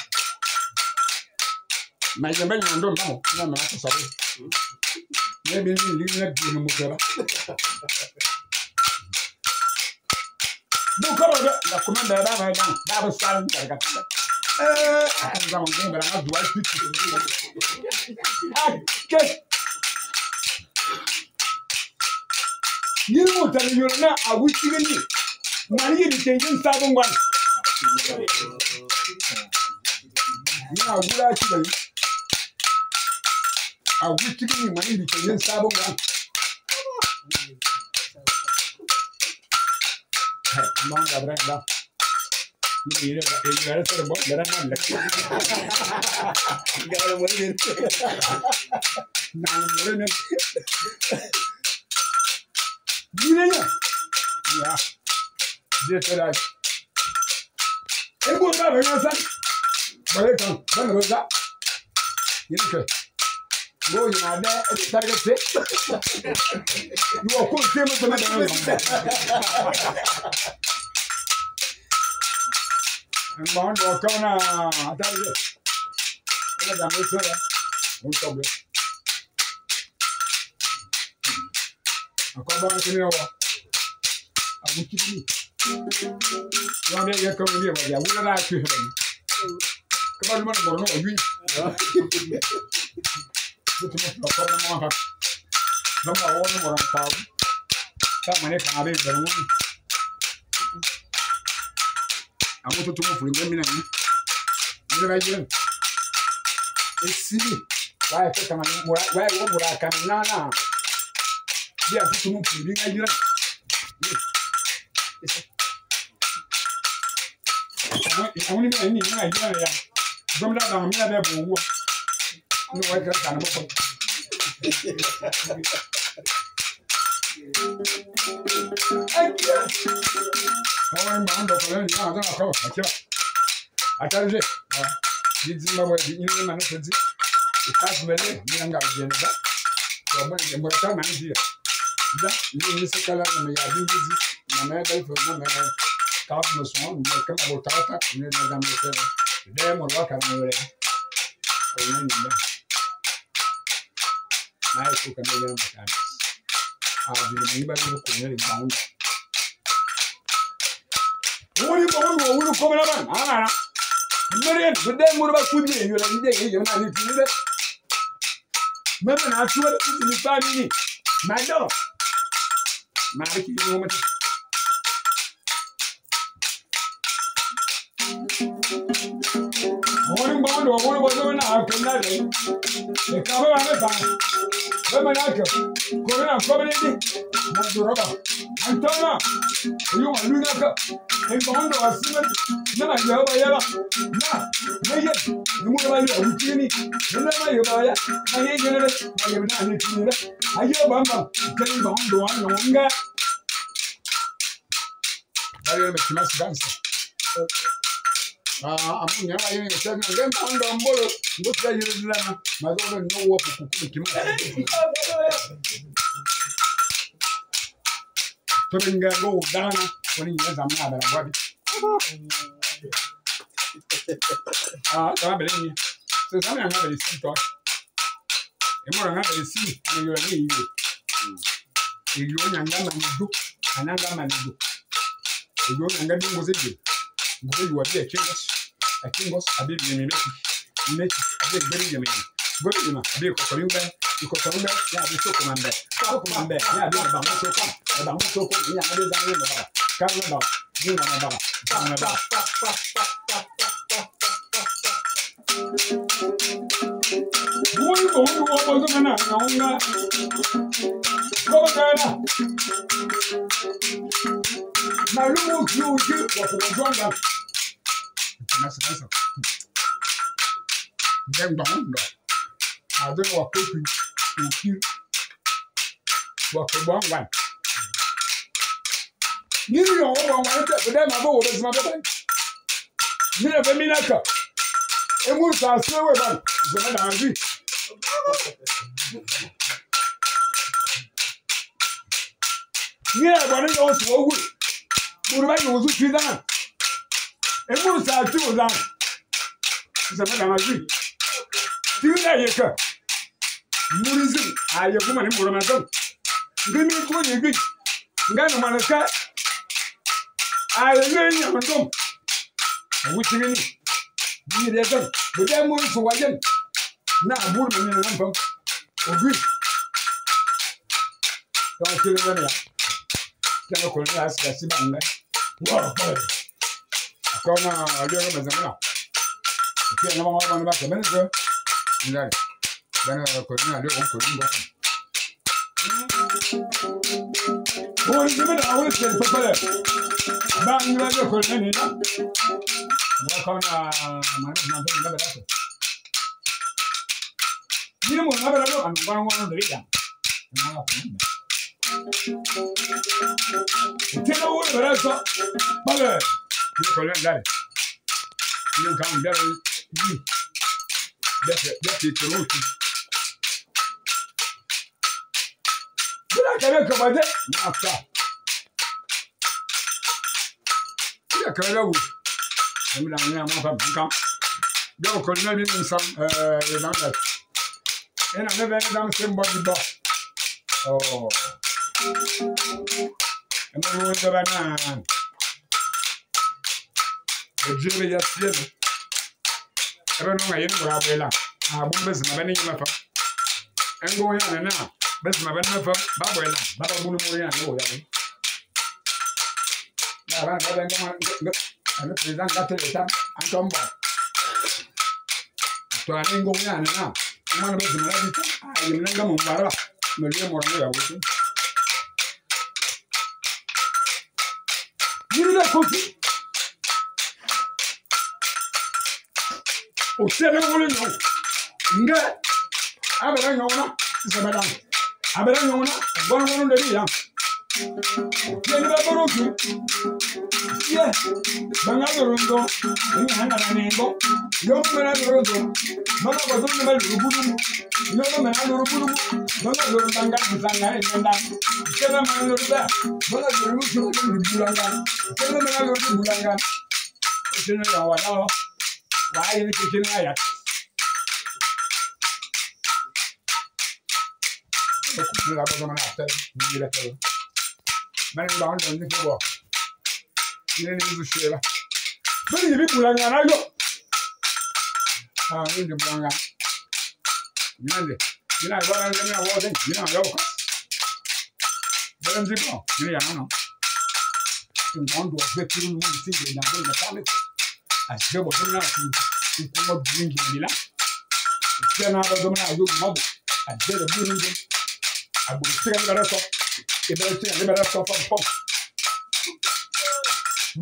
Ma je be nyando mo na ma ko sabe. Ne bi ni ni na bi no mo ba. Bu ko ba la komanda ba ba dan ba ba sal ka ka. Eh, za mo ngba na duwa ti ti. Ah, ke. Ni mo ta ni yo na awu ti ni. Mani yi tenjin sabon gwan. Ni agula ci bai. Awu ti ni mani yi tenjin sabon gwan. Man da bra da. Ni ni e yo era bo gara na le. Gara mo ni. Na mo ne. Ni ne ya. Ya. Je te la. E bo ba ba sa. Ba le kan, ba na ba. Ni ke. Bo yi na de e ta ke te. Yo ko te mo te ma da. Ngba ndo ka na ata ke. E da mo so ya. Mo to be. Akwa ba ke ni wa. Abu ki. Wa me ya ko ni wa ya wula la ki he ni. Ka ba lu ma mo no yu. Bo to mo ko na mo ha. No mo wo no mo ra ta. Ta ma ne ka be be mo. Amo to to mo fu ni mi na ni. Ni ba je. E si wa e ka ma mo wa wo mo ra ka na na. Bi a to mo fu ni ga jira. Àwọn ní bẹ́ẹ̀ ní ìlú Nàìjíríà ya gómìnà àwọn mìíràn bẹ́ẹ̀ bò wú ọ ní wọ́n kẹ́rẹ́ tàn mọ́kọ́. Àwọn ẹ̀ma ń dọ̀kọ̀ lẹ́yìn náà àtàwọn akọ̀ àti àtàlẹ́ yìí máa wọ̀ yìí ní màá ní sẹ́dí ìkàfùmẹ́lẹ́ ní àǹgà ìjẹ̀nìbá ọ̀gbọ́n ìmọ̀ràn máa ń di ẹ̀ dá ní ní sẹ́kálá nàmẹ̀ yà bí wíjì nàmẹ̀ ẹ̀ bẹ́ẹ̀ fẹ́ nàmẹ̀ ẹ̀ kaaf mo sɔn mo kama bo tata ne na dam se de mo wa ka mo re o ne ni da Ma ye ko ka me yana mata. A bi ni ba ni ko ne ba un. Wuri ko wuri wuri ko na ban. Ah na. Mere de muru ba ku bi yo la ni de yo na ni ti ni. Meme na tu ba ti ni pa ni. Ma do. Ma ki ni mo mata. Wuri ba wuri wuri ba do na ka na de. E ka ba me fa. Ba ma na ka. Ko na ko ni di. Na do roba. Antona. Yo ma lu na ka. E ba ndo asime. Na ma yo ba ya ba. Na. Ne ye. Ni mu ba yo wu ti ni. Ne ma yo ba ya. Ma ye ye ne. Ma ye na ni ti ni. Ayo ba ma. Ke ni ba ndo an no nga. Ba yo me ti ma sidansa. Ah, amu nya ba ye ni se na nge ba ndo mbolo. Ngo ti ye ni la ma. Ma do no wo ku ku ti ma. To nga go dana woni nya zamna ba ba bi. Ah, tá bem ni. Se zamna nga be si to. E mo nga be si ni yo ni yo. E yo nya nga ma ni do. Ananga ma ni do. E yo nya nga bi ngo se bi. Ngo yo bi e kingos. E kingos abi bi mi me. Me abi gbere ye me. Gbere ma abi ko ko ngbe. Ko ko ngbe ya abi so ko ma mbe. Ko ko ma mbe ya abi ba mo so ko. Ba mo so ko ni ya abi za ni ba. Ka ba. Ni na ba. Ba na ba. Wuri ko wuri wo bo zo na na nga. Ko ba na. Ma lu mu ki u ki wa ko jo nga. Na sa sa. Nge ngba ndo. A do wa ko ki u ki. Wa ko bo ngwa. Ni yo wo wa te be ma bo wo be ma be. Ni le be mi na ka. E mu sa se we ba. Je me dans lui. Ni le bo ni yo so wu. Mu ba yo zu ti dan. E mu sa ti o dan. Je me dans lui. Ti na ye ka. Mu ri zi a ye ku ma ni mu ro ma don. Ngi mi ku ni ngi. Nga no ma na ka. A ye ni nya ndom. Wu ti ni. Ni re don. Bo de mu so wa yen. Na bur ma ni na pam. O gui. Ta ti re na ya. Ta ko na as si ba ngai. Wa ba. Ko na le ro ma zamana. Ti na ma ma ba ka men ko. Ngai. Ba na ko na le on ko ni ba. Bo ni me na wo se pa pa le. Ba ni ba ko na ni na. Ba ko na ma na ba na ba la. Ni mo na ba la an ba wa no de ya. Na ko ni. Ti na wo ba la so. Ba le. Ni ko le ngai. Ni ka un bia ni. Bia bia ti tro ti. Bila ka be ka ba de na ta. Bila ka la wu. Ni la ni ma fa nka. Bia ko na ni nsam eh na na. E na me be na se mbo di bo. Oh. E mo wo ba na. O jebe ya tie no. E be no ma yin ra be la. A bu be zima be ni ma fa. E ngo ya na na. Be zima be na fa ba bo la. Ba ba bu no mo ya no ya. Na ba ba ngo ma ano president ga tele tam antombo. To ani ngo ya na na. Ma na be zima la bi ta. A yin na mo bara. Me le mo ra ya wo. Ni la kofi. O sele wo le no. Nga abara nyona zabada. Abara nyona bon won le ya. Ye ni ba boro ki. Ye banga rondo ni hanga na nengo. Yo me na rondo. Mama ba do me lu bulu. Yo me na lu bulu. Banga rondo banga nsanga enda. Kela ma lu ba. Banga lu lu lu bulanga. Kela me na lu bulanga. O sene ya wa na. Wa ye ni kini ya.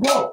Whoa!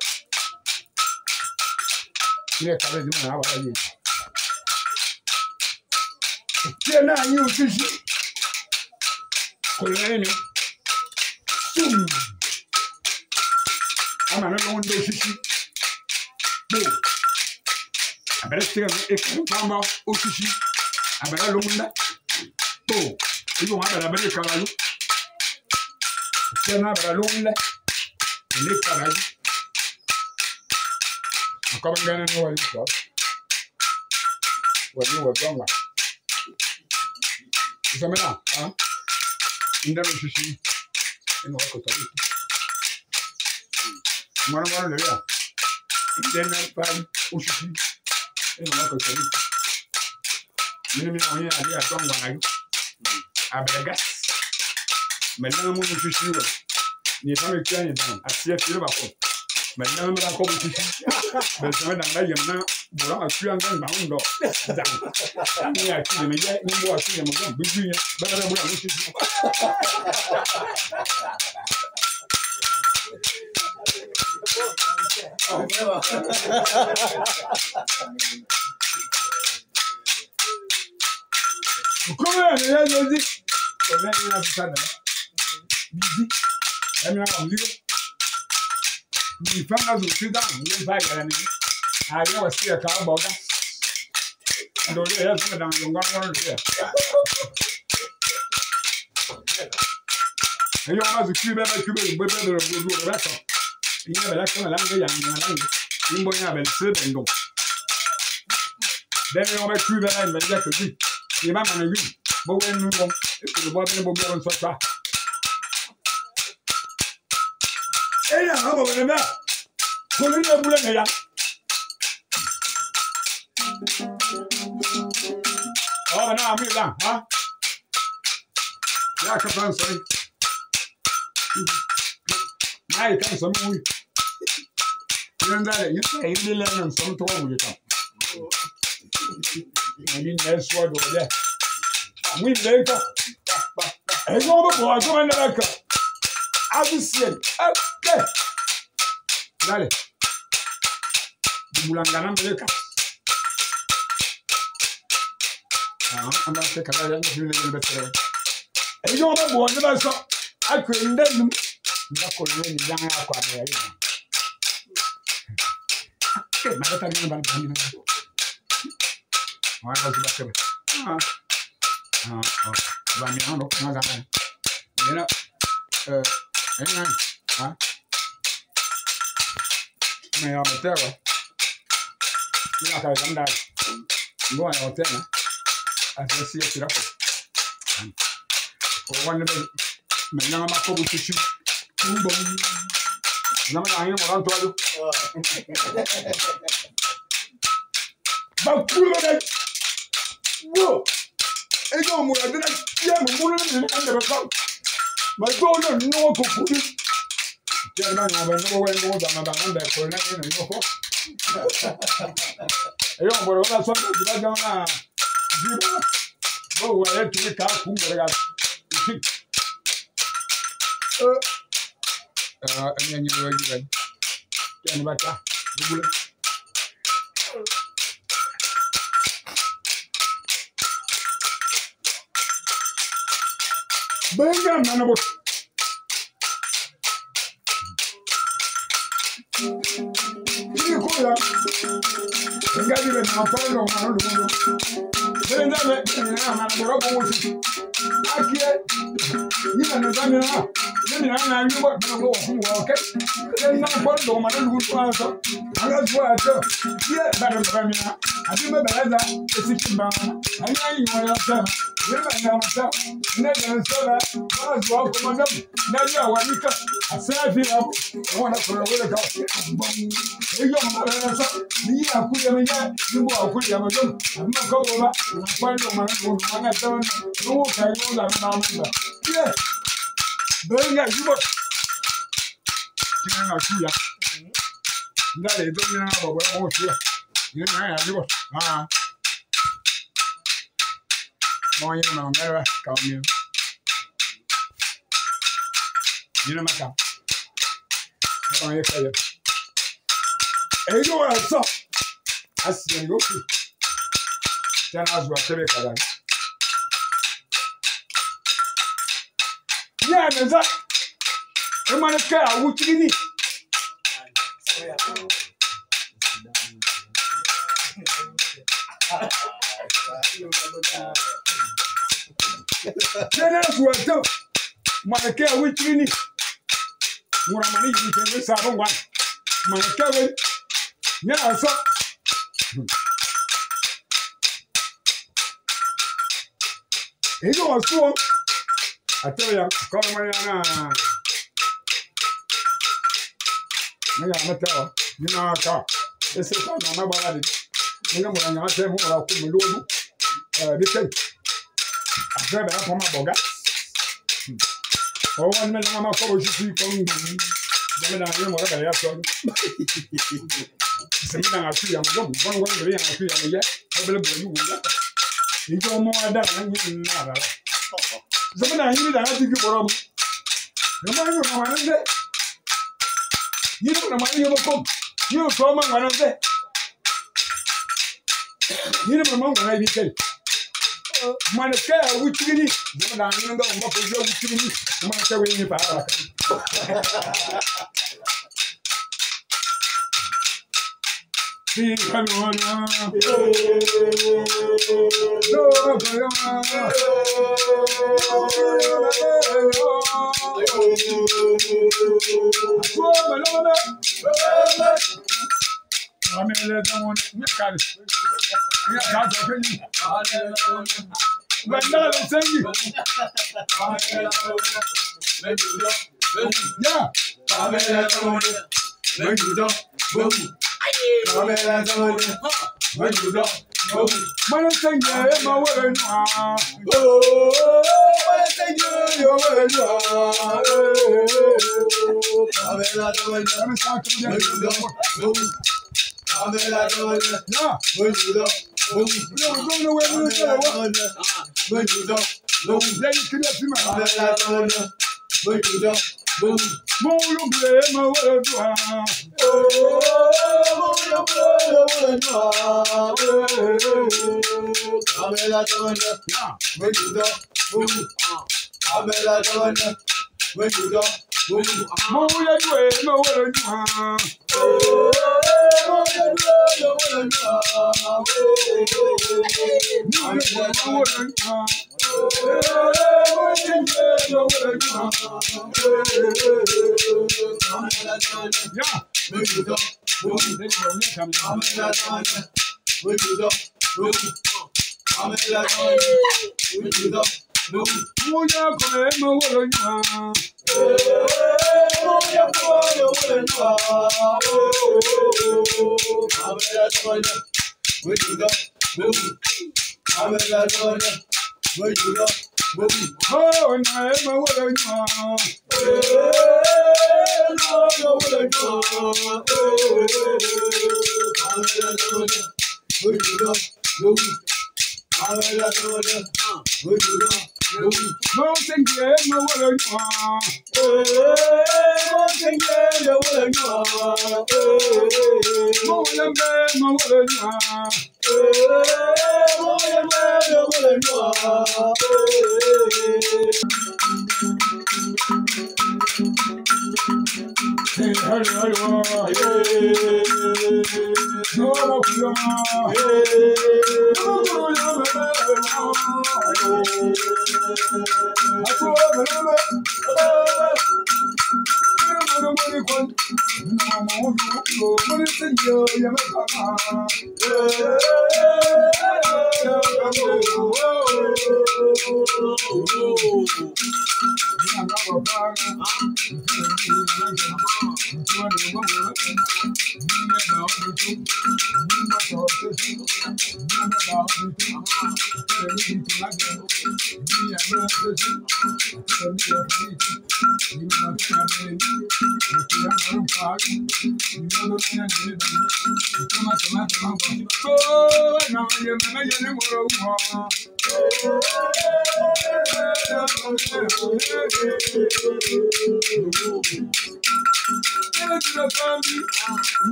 Yeah.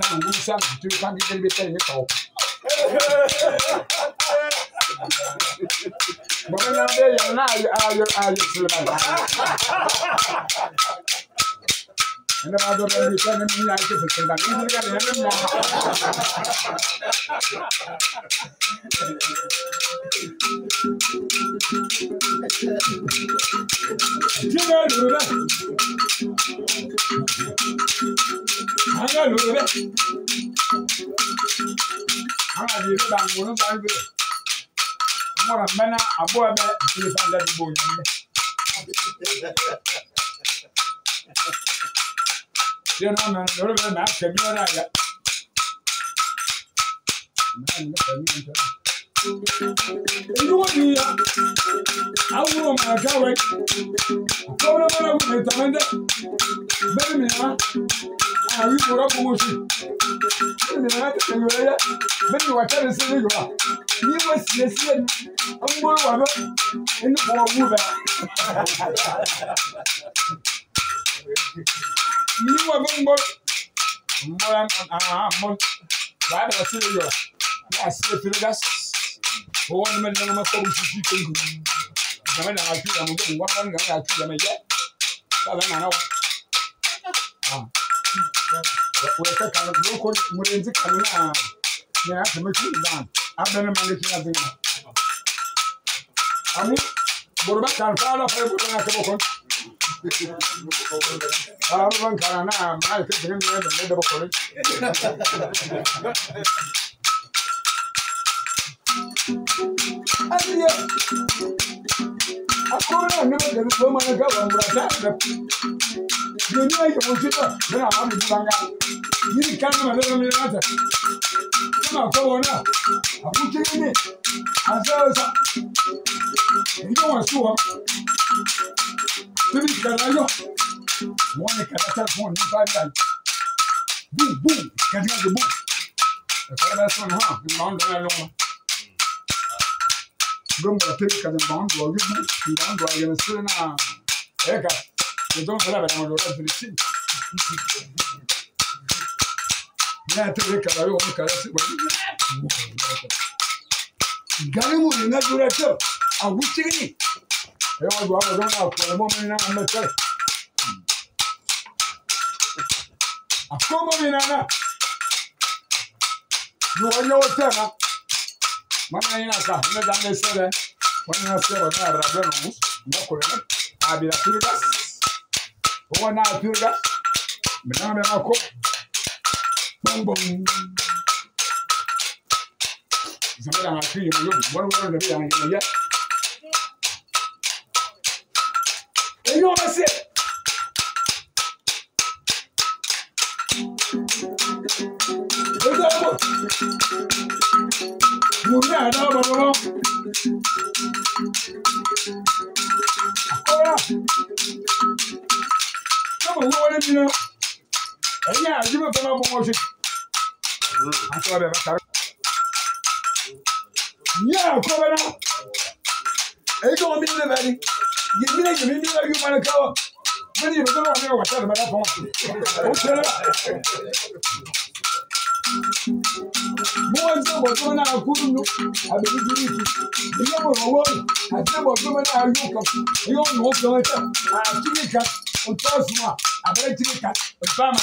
Tangu sana tu kan di be tele ko. Bo na be ya na ayo ayo sulman. Ene ba do be tele ni ya ke fe kan ni ni kan ni ya. Tiga lurube. Anga lurube. Anga di ba ngunu ba be. Mora mena abo be ti fa nda di bo nyande. Ye na na lurube na ke mi ora ya. Na ni ke mi ora. Ilu ni ya. Awuro ma ka we. Ko na ma ku tamende. Be mi na. Awi ko ra ko si. Mi na ka te yo ya. Be mi wa ta ni se ni yo. Ni wo sie sie ni. Ambo wa be. Enu ko wu be. Ni wa be mbo. Mbo am ah mo. Ba ba se yo. Na se fi gas. O won me na ma ko si si ko. Zama na afi ya mo ko wa na afi ya me ye. Ba ba na na. Ah. We ka kan no ko murenzi kan na ya ta me ki dan. Abena ma ngi na dinga. Amu borba kan fa la fa ko na ko ko. Ah ban kan na ma ke dinga ne da ko ko. Adiya. Akora ne ba da ko ma na ga wa mura ta da. Ni ne ke mo ti ba na ma mi banga. Ni kan ma le mi na ta. Ma ko wona. Abuti ni. Asa sa. Ni ko wa su wa. Ti mi kan na yo. Mo ni kan ta fún ni fa ta. Boum boum, kan ti ga boum. Ka ba so na ha, ni ma ndo na lo ma. Gomba te ka da bang do yu bu, bang do ya se na. Eka. Je don la ba mo do la felici. Na te ka ba yo ka se ba. Gare mo na jura te. A wuti ni. E wa do ba do na ko mo mi na me te. A ko mo mi na na. Yo yo te na. Mana ina ka ne da ne sere. Wana se ba na ra do no mus. Na ko ne. A bi la pirgas. O na pirgas. Me na me na ko. Bom bom. Zama na ki yo yo won won de ya ya. E yo ma se. E do ko. Mo ní àdá bọ̀bọ̀. Akọ́lá. Sọ́mọ̀ wọ́n wọlé mi náà. Ẹ̀yin àjíbọ̀ fẹ́ máa bọ́ wọn ṣe. Àtọ́ bẹ̀ bá sáré. Ní àkọ́bẹ̀ náà. Èyí tó wọn bí nílẹ̀ bẹ́ẹ̀ ni. Yèmí lè yèmí mi lè yú mọ́ni káwọ́. Bẹ́ẹ̀ni yèmí tó wà ní ọ̀wà sáré bẹ́ẹ̀ fọ́n. Ó ṣẹlẹ̀. Mo ń sọ bọ̀ tó náà kúrú nù. Àbẹ̀bí ti rí ti. Ìyá mo rọ̀ wọ́ọ̀rù. Àti bọ̀ tó náà yóò kàn. Yóò nù ó kàn tẹ̀. Àtúnyí kan. Ntọ́sùn abẹ́rẹ́ tiri ka ntama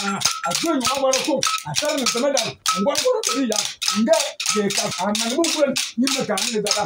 àti òyìnbó wọ́n kó àtàwọn ntọ́mẹ́dà ngwọ́n tó yà ngẹ́ kè ka àmàlẹ́ bó kúrẹ́ ní mẹ́ kà ní dada.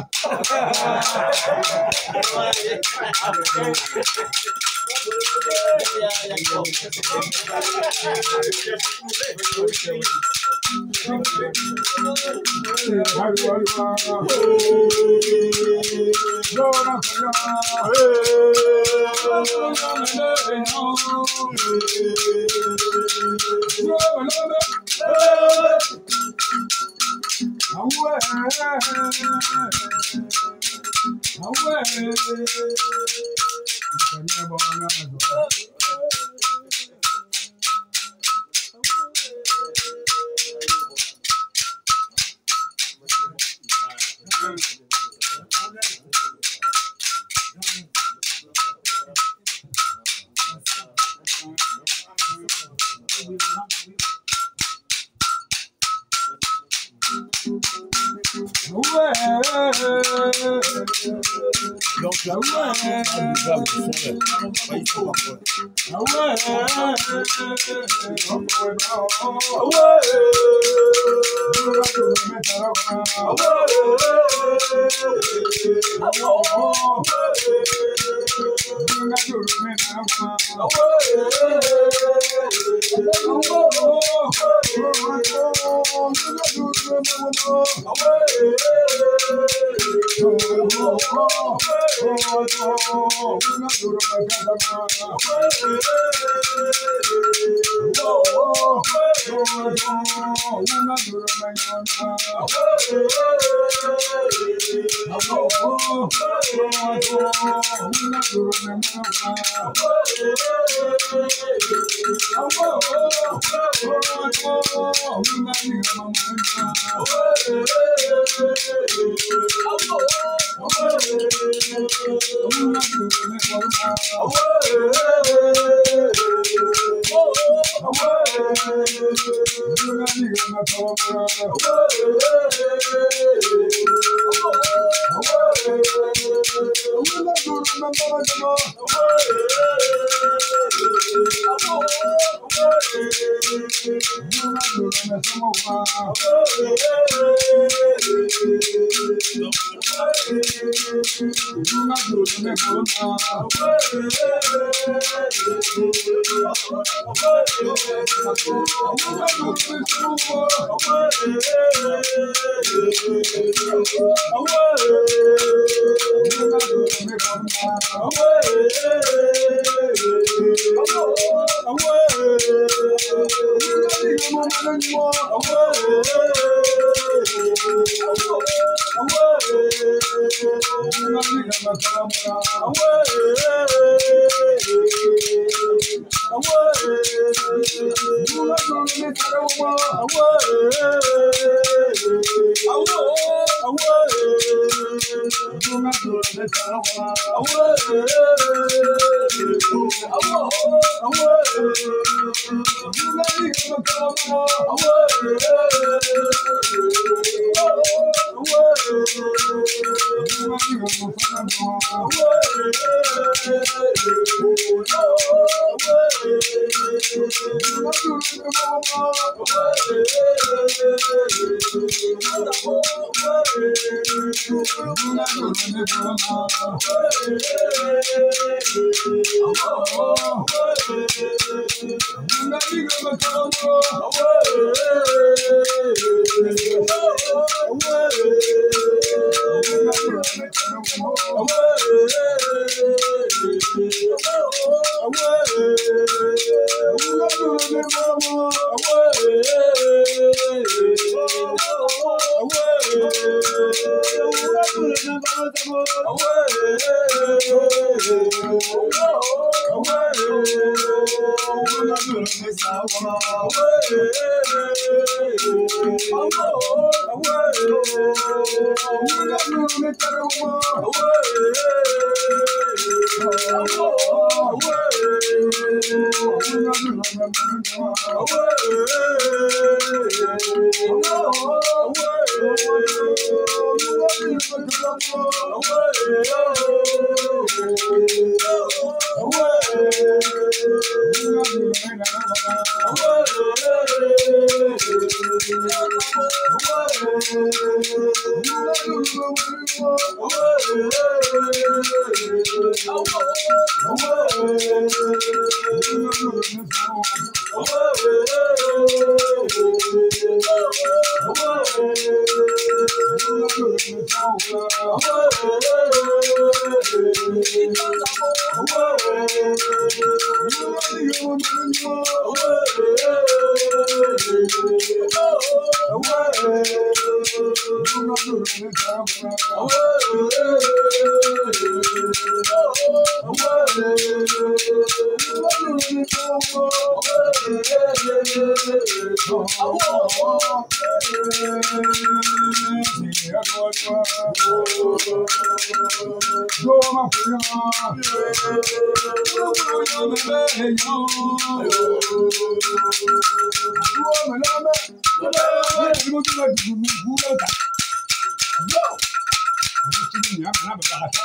Donc là,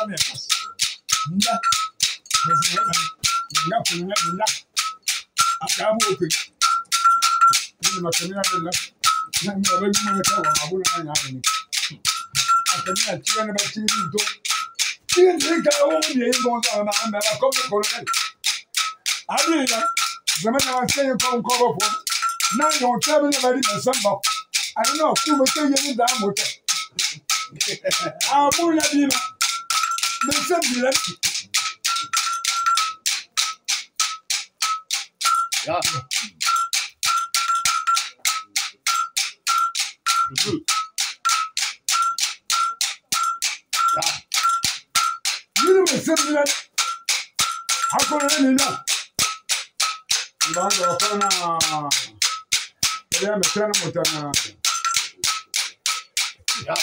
Nda Yeah.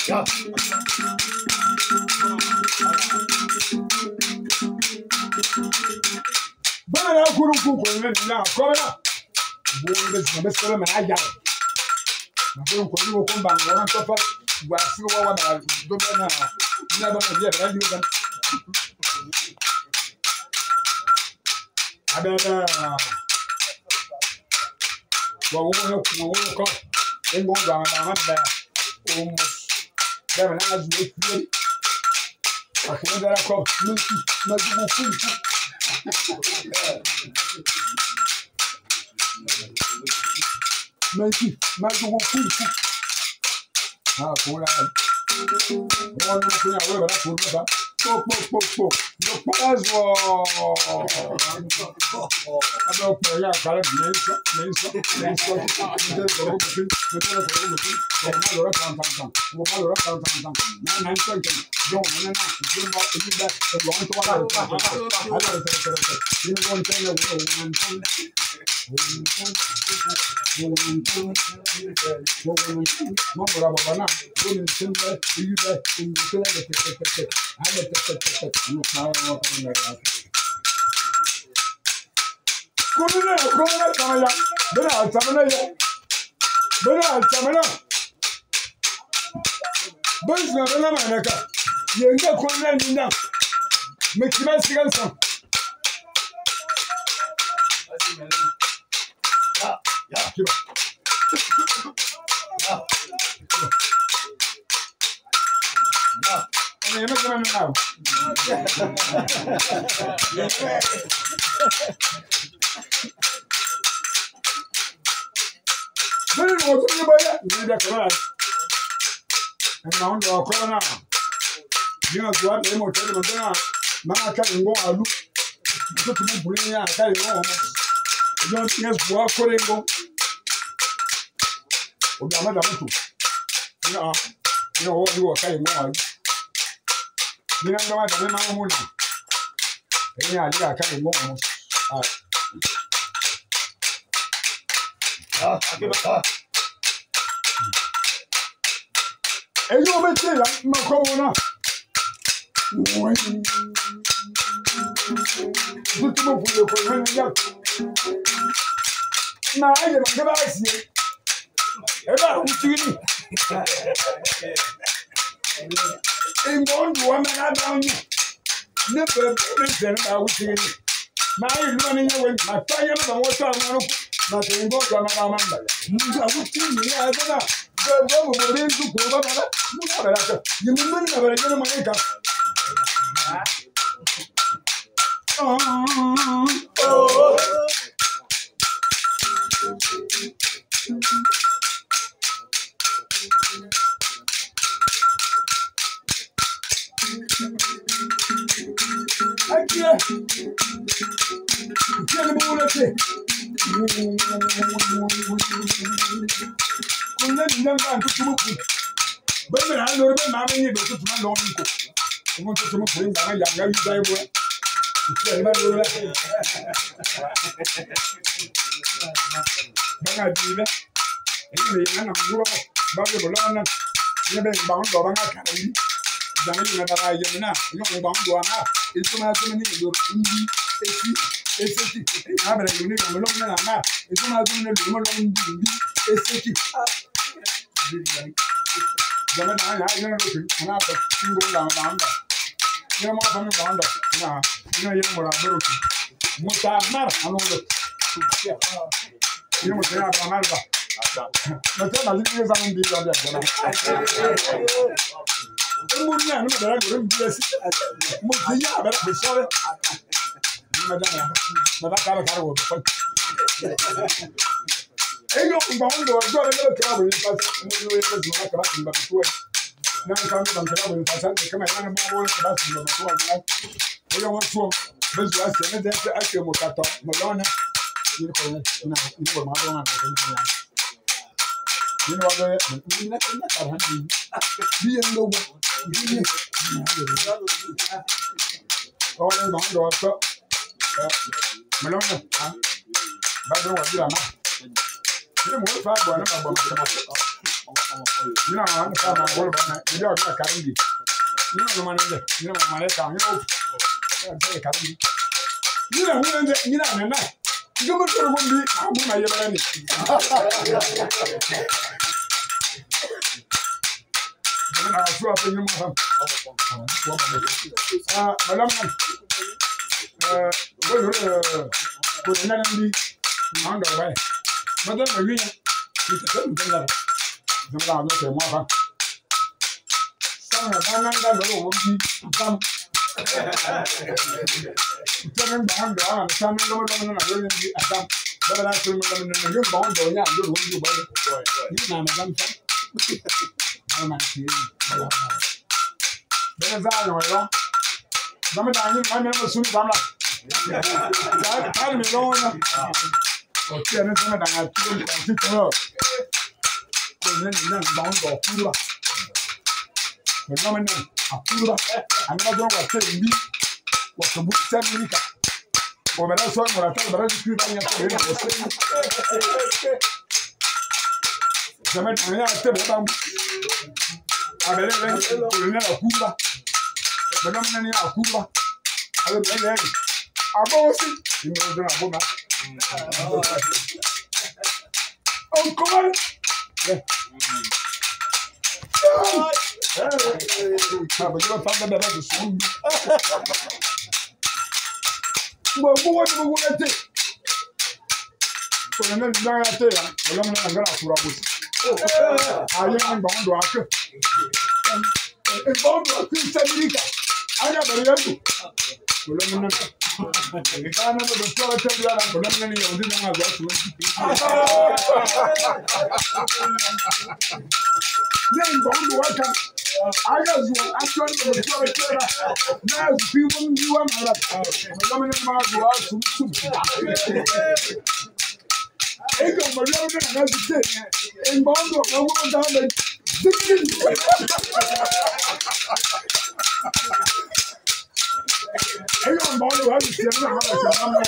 Yeah. Bana kuru ku ko ne na ko na. Bo ne be be sere ma ya. Na ko ko ni ko ba ngona to fa gwa si wa wa ba do ba na. Na ba ma bi ba ni ba. Abena. Wa wo no ku wo ko. Ngo ga ma ma ba. O mo. Ba na zu e fi. Akuna dara ko minti ma zu ku ku. Minti ma zu ku ku. Ha ko la. Wo no ku ya wo ba ku ba. Po po po po. No po azwo. Ado po ya kala ni so ni so ni so. Ni ko ko ko ni ko ko ko ko ma lo ra tan tan tan. Mo ma lo ra tan tan tan. Na na so ke. Do na na ni mo ni ba lo to wa la. Ala re re re. Ni ko nte na wo wo ntan. Wo ntan. Wo ntan. Wo ntan. Mo ra ba na. Wo ni tin ba yi ba ni ko la te te te te. Ala te te te te. Mo ka wa ka na ra. Kumina kumina tamaya. Bena tamana ya. Bena tamana. Bena bena manaka. Yenga kumina ninda. Mekima sigan sam. Ya ya. Kiba. Ya. Ya. Ene yeme zaman na. Bẹ́ẹ̀ni wọ́n tún ní báyà ní ẹ̀dá kọ́ra. Ẹ̀nà ń lọ kọ́ra náà. Ní ọ̀sùn wa bẹ̀rẹ̀ mọ̀ tẹ́lẹ̀ mọ̀ tẹ́lẹ̀ náà. Máa ká ìwọ̀n àlú. Tó tún mú bùrẹ́ yẹn àká ìwọ̀n ọmọ. Ìjọ ti yẹn sùn wá kórè ńgọ́. Òbí àmàdà mọ́tò. Ní ọ̀ ní ọwọ́ ní wọ̀ ká ìwọ̀n àlú. Ní ọ̀dọ́ wa dàbí máa ń mú nà. Ẹ̀yin àlẹ́ àká ìwọ̀n ọmọ. Èyí ò bẹ tí ìlà máa kọ́ wọn náà. Tutu mo fún lè kọ́ ìwé níyà. Máa yẹ màá kébà sí i. Ẹ bá àwọn tí ní. Ìgbọ́n ń dùn wọ́n mẹ́ta bá ń yàn. Ní bẹ̀rẹ̀ bẹ́ẹ̀ bẹ̀rẹ̀ bá àwọn tí ní. Máa yẹ lúwa ní yẹn wẹ̀ máa tọ́ yẹn bá wọ́n tọ́ àwọn ọ̀rọ̀ máa tẹ̀ ń bọ́ ọ̀gá máa bá wọn bà. Nígbà wọ́n tí ní ẹ̀ bẹ́ẹ̀ náà bẹ́ẹ̀ bẹ́ẹ̀ mo bẹ̀rẹ̀ ń dùn kó bá bá mú náà bẹ̀rẹ̀ àṣẹ. Yìí mú ní bẹ̀rẹ̀ jẹ́ ní mo ní ìka. Akie. Akie ni mo wọlé tẹ. Kunle ni nyanga ntutu mu ku. Bẹ́ẹ̀ ni alóore bẹ́ẹ̀ máa ń yé bẹ́ẹ̀ tuntun máa lọ́wọ́ nko. Mo tuntun mu kure nyanga yanga yi báyìí bọ́. Nti ẹni máa lóore bẹ́ẹ̀. Bẹ́ẹ̀ náà di bẹ́ẹ̀. Èyí lè yẹn náà wúrọ̀ bá bẹ́ẹ̀ bọ̀ lọ́wọ́ náà. Yẹ bẹ́ẹ̀ gbà ń dọ̀ bá ń kàrà yìí. Jàmí yìí náà dára yẹn náà. Yọ̀ ń gbà ń dọ̀ náà. Èso máa tó ní ìlú ndí esi eseki. Abẹ̀rẹ̀ ìlú ní ìlú lọ́wọ́ náà náà. Èso máa tó ní ìlú lọ́wọ́ ndí ndí eseki. Jàmí náà yà á yẹn lókè. Náà bẹ̀ ń gbọ́ là ń bà. Yẹn máa fọ́ mi bà ń dọ̀. Náà yẹn yẹn mọ̀rọ̀ abẹ́rẹ́ òkè. Musa mar anu wọlé. Yẹn mọ̀ sẹ́yìn àbúrò náà bà. Mẹtẹ́ nàá yìí yẹn sanu bí yọ̀ bí àgbọ̀nà. Mo ní àná bẹ̀rẹ̀ lórí mi bí ẹsí. Mo ti yá àbẹ̀rẹ̀ pè sọ́rẹ́. Ní ma dáná, ma bá kárẹ̀ kárẹ̀ wọ̀ bẹ̀. Eyo ngba wọn dọ̀ ọjọ́ rẹ̀ lọ́kẹ́ wà wòye fásitì. Mo ní wọ́n yẹ kí wọ́n kaba sí mbàmù tó ẹ̀. Náà nǹkan mi bàmù kaba wòye fásitì. Kama yẹn ní wọ́n kaba sí mbàmù tó wà ní. Wọ́n yẹ wọ́n tó bẹ́ẹ̀ sọ àṣẹ ní dẹ́ àṣẹ mọ̀ kàtọ́ mọ̀ lọ́nà. Yìí kọ́ yẹn ní ní wọ́n máa dọ́ wọn àgbẹ̀ ní wọn. Yìí wọ́n dọ́ yẹ ní ní kàrà ní bí yẹn lọ́wọ́ bí yẹn ọwọ́ yẹn gbà ń dọ̀ ọ́ mọ̀ lọ́nà. Bá dọ́ wà bí àmà. Yìí mo fa bọ̀ ní ma bọ̀ mọ̀ kama. Yìí náà wọ́n fa ma bọ̀ bọ̀ náà yìí ọ̀dọ́ kàrí bi. Yìí náà wọ́n ma ní dẹ̀ yìí náà wọ́n ma ní kàn yìí náà wọ́n bẹ̀ kàrí bi. Ni na hu nze ni na na. Ngi to ko bi abu ma yebara ni. Na su a pe ni mo ha. Ah madame ko ko na na ndi ma ndo ba. Madame ma winya. Ni ta ko ndela. Zama da no te mo ha. Sanga ba na nga lo wo bi tam. Tẹ́lẹ̀ ń gbà ń gbà ń sá ní lọ́wọ́lọ́wọ́ náà lórí ní àdám bẹ́ẹ̀ náà tó ń lọ nínú yóò gbà wọ́n dọ̀ yá lórí wọ́n yóò bọ́ yẹ yóò náà nàdám sá àwọn máa ti yé bẹ́ẹ̀ sá àyàn ẹ̀rọ dámẹ́ náà yín máa mẹ́rin sún dámlà táàrí mi lọ́wọ́ náà ọ̀tí ẹni sẹ́mẹ̀ dàgbà tí ó ń tàn sí tẹ́lẹ̀ kò ní ní náà gbà wọ́n dọ̀ kúrò bá náà àkúrò àmì wato sẹ́mìlíkà ọ̀bẹ̀rẹ̀ sọ ìmọ̀ràn tó ọ̀bẹ̀rẹ̀ tó kiri báyìí ẹ̀kọ́ yẹn wọ̀ sẹ́yìn sẹ́mẹ̀ àwọn yàrá tẹ̀ bẹ́ẹ̀ bá ń abẹ́rẹ́ rẹ̀ òrùn náà kúrúbà bẹ́ẹ̀ náà ní àkúrúbà abẹ́rẹ́ rẹ̀ àbọ̀wọ́sí ìmọ̀ ọdún àbọ̀mà ọ̀nkọ́mọ́rẹ́ àbẹ̀jọ́ bá bẹ́ẹ̀ bá tó sùn gbogbo wani gbogbo na te ko na na ya te ya wala mun na ngara kura ko aye an ba ndo ake e ba ndo ake samirika aya bari yandu wala mun na e ka na do to te ya na wala mun ni yodi na ga su ne ba ndo aka aya zu atwa ni do to te na na fi won bi wa mara wala mun ma go su su e go ma lo na na te e ba ndo ka wo da le zikin e go ma lo ha ti na ha ta ma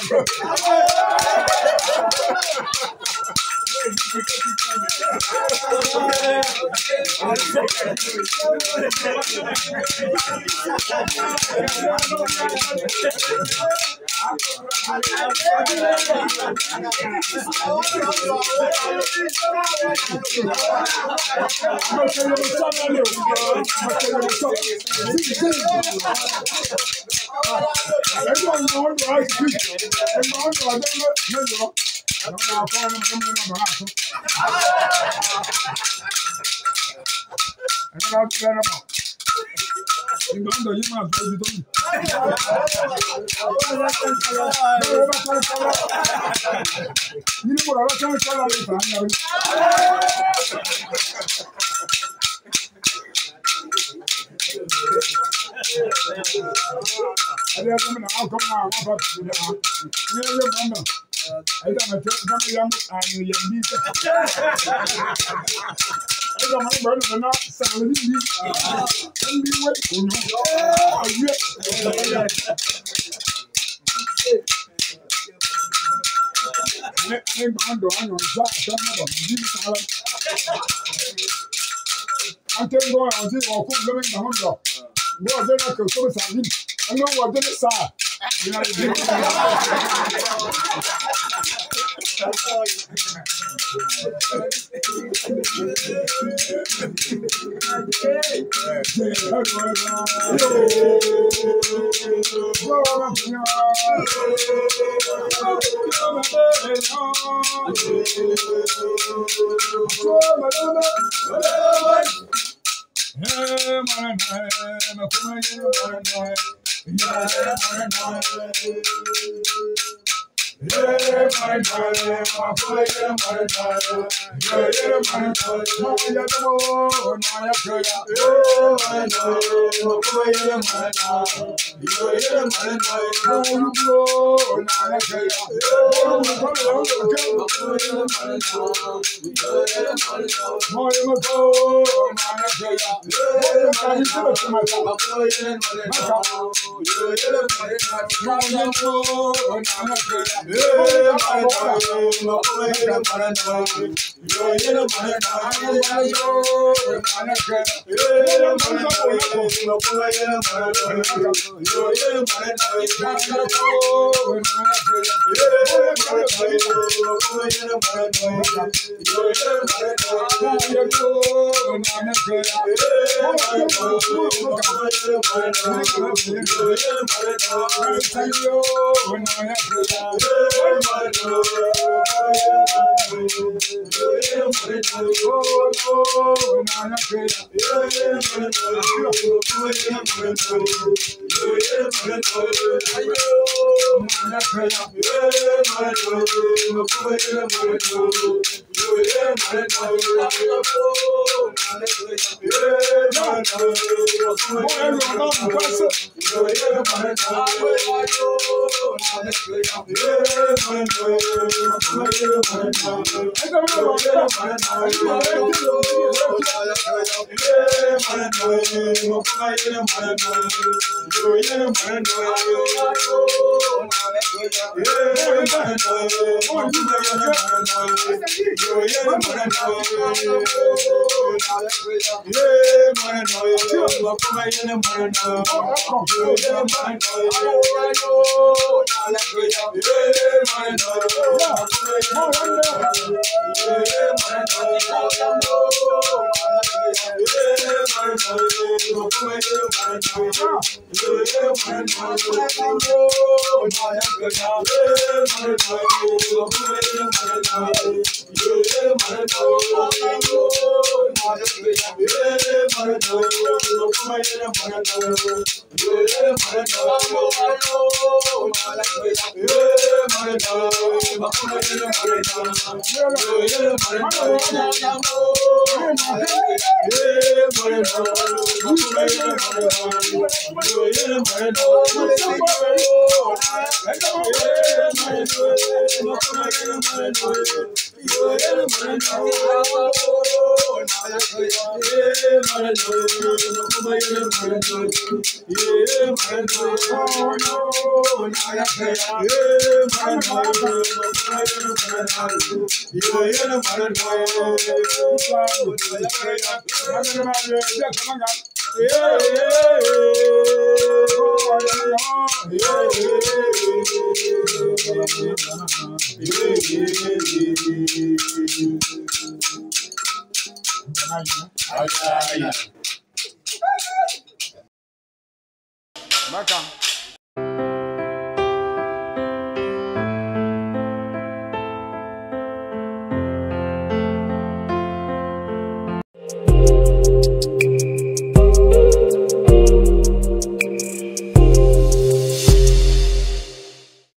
Maka.